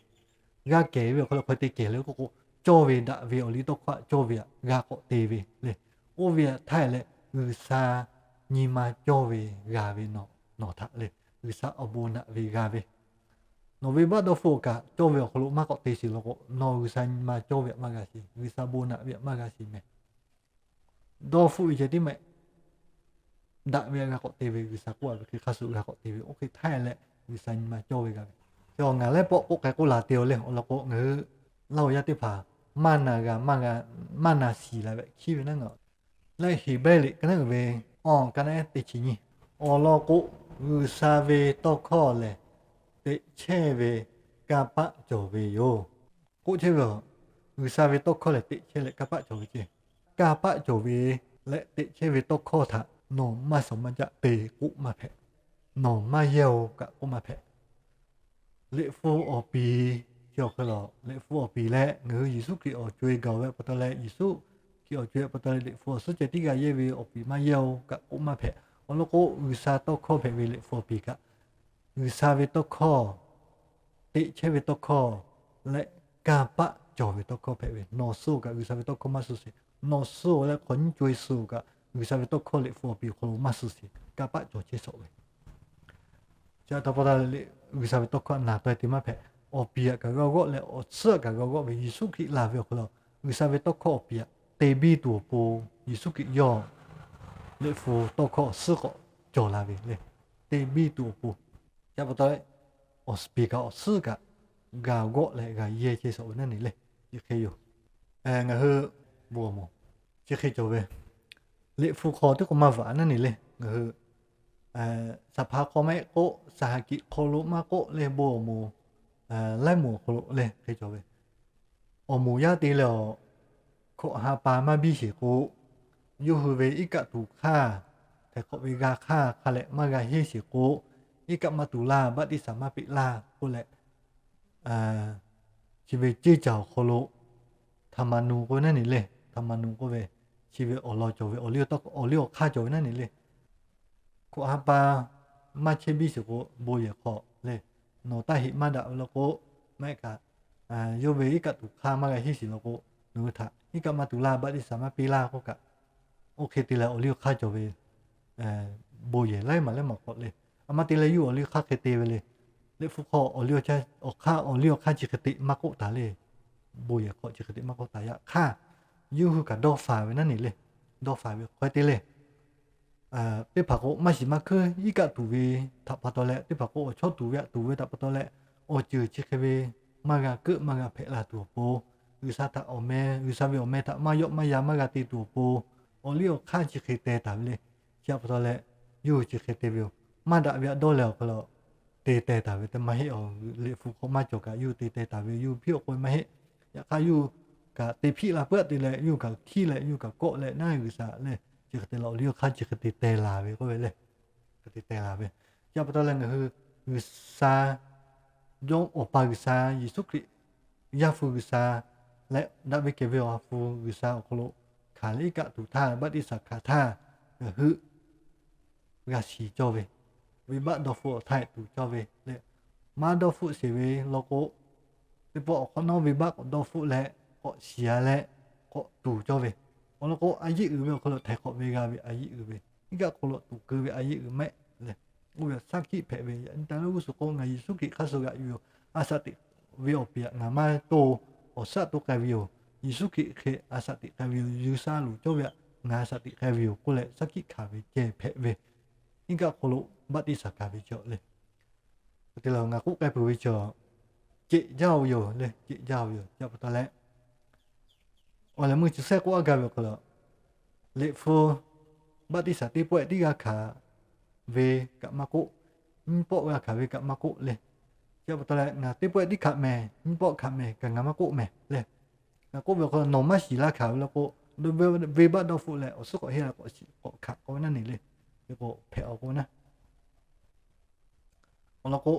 g'a kehˬ ve awˬ hk'aw lo hk'aw te kehˬ le k'oˆ k'o, cawˇ ve daꞈ ve awˬ liˇ tawˇ hkawˇ aꞈ cawˇ ve aꞈ g'a k'awꞈ te ve le. Oˇ ve aꞈ htaˇ leh G'uiˬsha nyi ma cawˇ ve g'a ve nawˬ, nawˬ htaꞈ le, G'uiˬsha awˬ bon naꞈ ve g'a ve. Nawˬ venˇbaˆ dawˇ hpfuhˆ kaꞈ cawˇ ve awˬ hk'aw lo maˇ k'awꞈ te sheˍ law k'o, nawˬ G'uiˬsha nyi ma cawˇ ve aꞈ maˇ g'a sheˍ, G'uiˬsha bon naꞈ ve aꞈ maˇ g'a sheˍ mehˍ. Dawˇ hpfuhˆ ve ceh tiˉ mehˆ, daꞈ ve aꞈ g'a k'awꞈ te ve, G'uiˬsha k'oˆ a ve hk'e hk'a shuˍ g'a k'awꞈ te ve, oˇ hk'e htaˇ leh G'uiˬsha nyi ma cawˇ ve g'a ve. Chi ngaˬ lehˉ pawˆ k'oˆ k'ai k'oˆ laˬ te oˬ le, awˬ lawn k'o ngaˬ hui Laˇ huˍ yaˇ teˇ hpaˍ maˇ na g'a, maˇ na shiˍ la ve hkiˉ ve naˉ ngaˬ lehˉ Heˍbrehˇ liꞈ ka naˉ uiˍ ve awˬ ka naˉ teˇ chi nyiˇ, awˬ lawn k'o, G'uiˬsha ve tawˇ hkawˇ lehˬ, teꞈ chehˇ ve kanˇ paˆ cawˬ ve yoˬ. K'oˆ chehˇ ve, G'uiˬsha ve tawˇ hkawˇ lehˬ teꞈ chehˇ leh kanˇ paˆ cawˬ ve ceˇ. Kanˇ paˆ cawˬ ve leh teꞈ chehˇ ve tawˇ hkawˇ htaꞈ nawˬ maˇ shawˍ maˇ jaˆ te k'oˆ maˇ hpehꞈ. Nawˬ maˇ yehˇ oˬ kaꞈ k'oˆ maˇ hpehꞈ. Liꞈ hpu awˬ piˍ, chi awˬ hk'e lawˬ, Liꞈ hpu awˬ piˍ leh ngaˬ hui Yeˍsuˆ Hkriꞈ awˬ co-e gaˬ ve pa taw leh, Yeˍsuˆ Hkriꞈ awˬ co-e pa taw leh Liꞈ hpu awˬ suhˉ ceh tiˉ g'a yehˇ ve awˬ piˍ maˇ yehˇ oˬ kaꞈ k'oˆ maˇ hpehꞈ. Awˬ lawn k'o, G'uiˬsha tawˇ hkawˇ hpehꞈ ve Liꞈ hpu awˬ piˍ kaꞈ, G'uiˬsha ve tawˇ hkawˇ, teꞈ chehˇ ve tawˇ hkawˇ leh kanˇ paˆ cawˬ ve tawˇ hkawˇ hpehꞈ ve. Nawˬ suh oˬ kaꞈ G'uiˬsha ve tawˇ hkawˇ maˇ suh sheˍ. Nawˬ suh oˬ leh hk'awꞈ nyiˇ co-e suh oˬ kaꞈ, G'uiˬsha ve tawˇ hkawˇ Liꞈ hpu awˬ piˍ awˬ hk'aw lo maˇ suh sheˍ. Kanˇ paˆ cawˬ chehˇ shawˍ ve. Chi pa taw leh, G'uiˬsha ve tawˇ hkawˇ naˬ taweh te maˇ hpehꞈ. Awˬ piˍ aꞈ kaꞈ g'a g'awˆ leh awˬ suhˉ aꞈ kaꞈ g'a g'awˆ ve, Yeˍsuˆ Hkriꞈ laˬ ve awˬ hk'e lawˬ, G'uiˬsha ve tawˇ hkawˇ awˬ piˍ aꞈ te biˇ tuˬ awˬ pon, Yeˍsuˆ Hkriꞈ yawˇ Liꞈ hpu tawˇ hkawˇ awˬ suhˉ k'awꞈ cawˬ la ve le. Te biˇ tuˬ awˬ pon, chi pa taw leh, awˬ piˍ kaꞈ awˬ suhˉ kaꞈ g'a g'awˆ leh g'a yehˇ chehˇ shawˍ ve naˉ ne le. Chi hk'e yoˬ. Ngaˬ hui bon awˬ moˍ chi hk'e cawˬ ve, Liꞈ hpu hk'aw teˇ k'o maˇ vaꞈ naˉ ne le. Ngaˬ hui saˍ hpaˍ hk'aw maˇ heˆ k'o, saˍ haˍ kiꞈ hk'aw lo maˇ k'oˆ leh bon awˬ moˍ, laiˉ moˍ awˬ hk'aw lo leh hk'e cawˬ ve, awˬ moˍ yaˇ te leh awˬ hkawꞈ ha pa maˇ biˇ sheˍ k'o, yawˇ hui ve iˉ kaˆ tuˬ hk'aˇ, htaiˍ hk'awꞈ ve g'a hk'aˇ hk'a leh maˇ g'a henˇ sheˍ k'o, iˉ kaˆ maˇ tuˬ laˇ, baˆtiˆsaˬ maˇ peꞈ laˇ k'oˆ leh, chi ve ceˇ caˬ awˬ hk'aw lo htaꞈ maˍ nuˬ k'oˆ ve naˉ ne le. Htaꞈ maˍ nuˬ k'oˆ ve, chi ve awˬ lawn cawˬ ve, awˬ liˇ awˬ hk'aˇ cawˬ ve naˉ ne le. Hkawꞈ ha pa maˇ chehˇ biˇ sheˍ k'o, bon yehˬ hk'aw le, nawˬ taˇ heꞈ maˇ daꞈ ve law k'o, maˇ heˆ kaꞈ yawˇ ve iˉ kaˆ tuˬ hk'aˇ maˇ g'a henˇ shiˍ law k'o, nawˬ hui htaꞈ iˉ kaˆ maˇ tu laˇ, baˆtiˆsaˬ maˇ piˇ laˇ k'oˆ kaꞈ, oˇ hk'e te leh awˬ liˇ awˬ hk'aˇ cawˬ ve bon yehˬ laiˉ maˬ laiˉ maˬ k'awꞈ le. A ma te leh yawˇ awˬ liˇ awˬ hk'aˇ hk'e te ve le. Liꞈ hpu hk'aw awˬ liˇ awˬ hk'aˇ, awˬ liˇ awˬ hk'aˇ chi hk'e te maˇ k'oˆ taˍ le. Bon yehˬ hk'aw chi hk'e te maˇ k'oˆ taˍ. Yaꞈ hk'aˇ, yawˇ hui kaꞈ dawˇ faˍ ve naˉ neˬ le. Dawˇ faˍ ve hk'aw te le. Teˇ hpaˍ k'o maˇ shiˍ maˇ hkuiˉ iˉ kaˆ tuˬ ve htaꞈ pa taw leh, teˇ hpaˍ k'o awˬ chawˇ tuˬ ve aꞈ tuˬ ve htaꞈ pa taw leh, awˬ ceuˬ chi hk'e ve maˇ g'a keuˆ maˇ g'a hpehꞈ la tuˬ awˬ pon, G'uiˬsha htaꞈ awˬ meh, G'uiˬsha ve awˬ meh htaꞈ maˇ yawˆ maˇ yan maˇ g'a te tuˬ awˬ pon, awˬ liˇ awˬ hk'aˇ chi hk'e teh taˍ ve le. Chi htaꞈ pa taw leh, yawˇ hui chi hk'e te ve yoˬ. Maˇ daꞈ ve aꞈ dawˇ leh awˬ hk'aw lo te teh taˍ ve teˇ maˇ heˆ. Awˬ Liꞈ hpu hk'aw maˇ cawˬ kaꞈ yawˇ hui te teh taˍ ve, yawˇ hui hpiˇ awˬ k'oˆ ve maˇ heˆ. Yaꞈ hk'aˇ yawˇ hui kaꞈ te hpiˆ la puiˉ aꞈ te leh, yawˇ hui kaꞈ hkiˉ leh, yawˇ hui kaꞈ kawˆ leh naˉ G'uiˬsha lehˬ, chi hk'e te leh awˬ liˇ awˬ hk'aˇ chi hk'e te teh laˬ ve k'oˆ ve le. Hk'e te teh laˬ ve. Chi htaꞈ pa taw leh ngaˬ hui G'uiˬsha, yawˇ Awˬ pa G'uiˬsha, Yeˍsuˆ Hkriꞈ Yaˇ hpu G'uiˬsha leh daꞈ ve kehˬ ve Awˬ ha hpu G'uiˬsha awˬ hk'aw lo hkanˍ leh iˉ kaˆ tuˬ htaˇ, baˆtiˆsaˬ hkanˍ htaˇ, ngaˬ hui g'a shiˍ cawˇ ve, venˇbaˆ dawˇ hpfuhˆ awˬ htaˇ tuˬ cawˇ ve le. Maˇ dawˇ hpfuhˆ sheˍ ve law k'o, teˇ pawˆ awˬ hk'awꞈ nawˉ venˇbaˆ k'awꞈ dawˇ hpfuhˆ leh k'awꞈ shiˍ leh k'awꞈ tuˬ cawˇ ve. Awˬ lawn k'o, a yeˆ uiˍ ve awˬ hk'aw lo htaiˍ hk'awꞈ ve g'a ve a yeˆ uiˍ ve, iˉ kaˆ hk'aw lo tuˬ keu ve a yeˆ uiˍ mehˆ le. Oˇ ve awˬ shaˉ hkiˆ hpehꞈ ve, yaꞈ nyi taˍ leuˉ g'uˇ suhˍ k'o, ngaˬ Yeˍsuˆ Hkriꞈ hk'aˇ suh g'aꞈ yuˬ yoˬ. A shaꞈ teꞈ ve awˬ piˍ aꞈ ngaˬ maˇ toˇ, awˬ shaˉ toˇ k'ai ve yoˬ. Yeˍsuˆ Hkriꞈ hk'e a shaꞈ teꞈ k'ai ve yoˬ. G'uiˬsha luˬ cawˇ ve aꞈ ngaˬ a shaꞈ teꞈ k'ai ve yoˬ k'oˆ leh, shaˉ hkiˆ hkanˍ ve ceh hpehꞈ ve, iˉ kaˆ hk'aw lo baˆtiˆsaˬ hkanˍ ve cawˬ le. Hk'e te leh ngaˬ k'oˆ k'ai peuˬ ve cawˬ, ceꞈ jaˇ-oˬ ve yoˬ le, ceꞈ jaˇ-oˬ ve yoˬ. Chi pa taw leh, awˬ lehˬ meuˇ chi shehˆ k'oˆ aˉ gaˇ ve awˬ hk'aw lo, Liꞈ hpu baˆtiˆsaˬ teˇ pawˆ tiˉ g'a hkanˍ ve kaꞈ maˇ k'oˆ, nyiˇ pawˆ g'a hkanˍ ve kaꞈ maˇ k'oˆ le. Chi pa taw leh ngaˬ teˇ pawˆ tiˉ hkanˍ mehˍ, nyiˇ pawˆ hkanˍ mehˍ kaꞈ ngaˬ maˇ k'oˆ mehˍ le. Ngaˬ k'oˆ ve awˬ hk'aw lo nawˬ maˇ shiˍ la hkanˍ ve law k'o, venˇbaˆ dawˇ hpfuhˆ leh awˬ suhˉ k'awꞈ henˇ la k'awꞈ shiˍ k'awꞈ hkanˍ k'oˆ ve naˉ neˬ le. K'o hpehꞈ-aw k'oˆ ve naˉ Awˬ lawn k'o,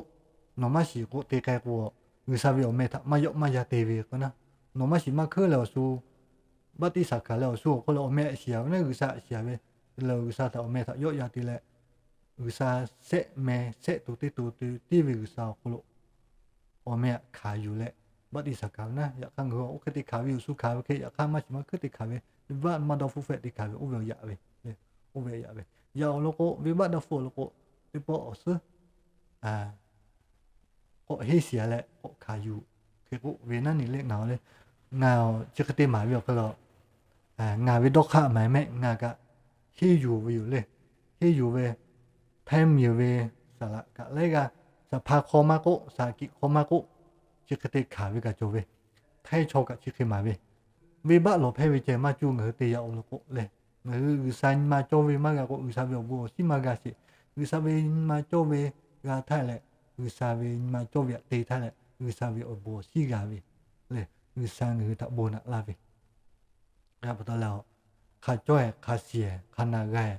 nawˬ maˇ shiˍ k'o te k'ai k'o, G'uiˬsha ve awˬ meh htaꞈ maˇ yawˆ maˇ yan te ve k'o naˉ, nawˬ maˇ shiˍ maˇ hkuiˉ leh awˬ shu baˆtiˆsaˬ hkanˍ leh awˬ shu awˬ hk'aw lo awˬ meh aꞈ shiˍ ve naˉ, G'uiˬsha aꞈ shiˍ ve, te leh G'uiˬsha htaꞈ awˬ meh htaꞈ yawˆ yan te leh, G'uiˬsha shehˆ meh shehˆ to teˇ to te tiˉ ve G'uiˬsha awˬ hk'aw lo awˬ meh aꞈ hkanˍ yuˬ leh, baˆtiˆsaˬ hkanˍ ve naˉ. Yaꞈ hk'aˇ ngaˬ hui oˇ hk'e te hkanˍ ve yoˬ, shu hkanˍ ve hk'e yaꞈ hk'aˇ maˇ shiˍ maˇ hkuiˉ te hkanˍ ve, venˇbaˆ maˇ dawˇ hpfuhˆ hpehꞈ te hkanˍ ve, oˇ ve awˬ yaꞈ ve, oˇ ve yaꞈ ve. Yaꞈ awˬ lawn k'o, venˇbaˆ dawˇ hpfuhˆ awˬ lawn k'o, teˇ pawˆ awˬ suhˉ k'awꞈ henˇ shiˍ leh k'awꞈ hkanˍ yuˬ hk'e k'oˆ ve naˉ neˬ le. Ngaˬ le, ngaˬ chi hk'e te maˍ ve awˬ hk'aw lo, ngaˬ ve dawˇ hk'aˆ maˍ mehˆ ngaˬ kaꞈ henˇ yuˬ ve yoˬ le. Henˇ yuˬ ve, htaiˇ miˬ ve saˍ laꞈ kaꞈ laiˉ g'aˇ, saˍ hpa hk'aw maˇ k'oˆ, saˍ kiꞈ hk'aw maˇ k'oˆ, chi hk'e te hkanˍ ve kaꞈ cawˬ ve, htaiˇ chaw kaꞈ chi hk'e maˍ ve, venˇbaˆ lawˬ hpehˇ ve ceh maˇ cuˇ ngaˬ hui te yaꞈ-oˬ law k'o le. Ngaˬ hui G'uiˬsha nyi ma cawˇ ve maˇ g'a k'o, G'uiˬsha ve awˬ bon awˬ shinˉ maˇ g'a sheˍ. G'uiˬsha ve nyi ma cawˇ ve g'a htaˇ leh, G'uiˬsha ve nyi ma cawˇ ve aꞈ te htaˇ leh, G'uiˬsha ve awˬ bon awˬ shinˉ g'a ve le. G'uiˬsha ngaˬ hui htaꞈ bon naꞈ laˇ ve, a pa taw leh, hk'a cawˇ-e, hk'a shiˍ-e, hk'a na g'a-e,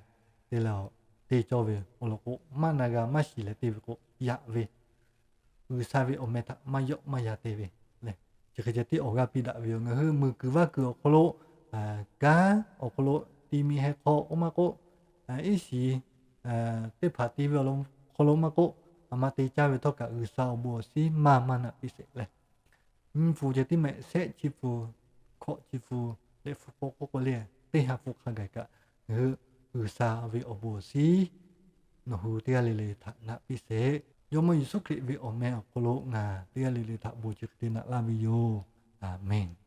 te leh te cawˇ ve awˬ lawn k'o, maˇ na g'a maˇ shiˍ leh te ve k'o, yaꞈ ve, G'uiˬsha ve awˬ meh htaꞈ maˇ yawˆ maˇ yan te ve le. Chi hk'e ceh tiˉ awˬ g'aˇ piˇ daꞈ ve yoˬ. Ngaˬ hui mui kuiˬ vaˇ kuiˬ awˬ hk'aw lo, kanˉ awˬ hk'aw lo, ti mi heh hk'aw oˇ maˇ k'oˆ, iˉ shiˍ teˇ hpaˍ ti ve awˬ lawn hk'aw lo maˇ k'oˆ, aˬ ma te caˇ ve htawˇ kaꞈ G'uiˬsha awˬ bon awˬ shinˉ maˇ maˇ naꞈ piˇ sheˍ le. Nyiˇ hpu ceh tiˉ mehˆ, shehˆ chi hpu, hkawꞈ chi hpu, Liꞈ hpu k'oˆ k'oˆ k'o le, teˇ ha hpu hk'a gaˬ kaꞈ, ngaˬ hui G'uiˬsha ve awˬ bon awˬ shinˉ nawˬ hui teˇ g'aˇ le le htaꞈ naꞈ piˇ sheˍ. Jawˇmawˇ Yeˍsuˆ Hkriꞈ ve awˬ meh awˬ hk'aw lo ngaˬ teˇ g'aˇ le le htaꞈ bon chi hk'e te naꞈ laˇ ve yoˬ. Aˍmenˍ.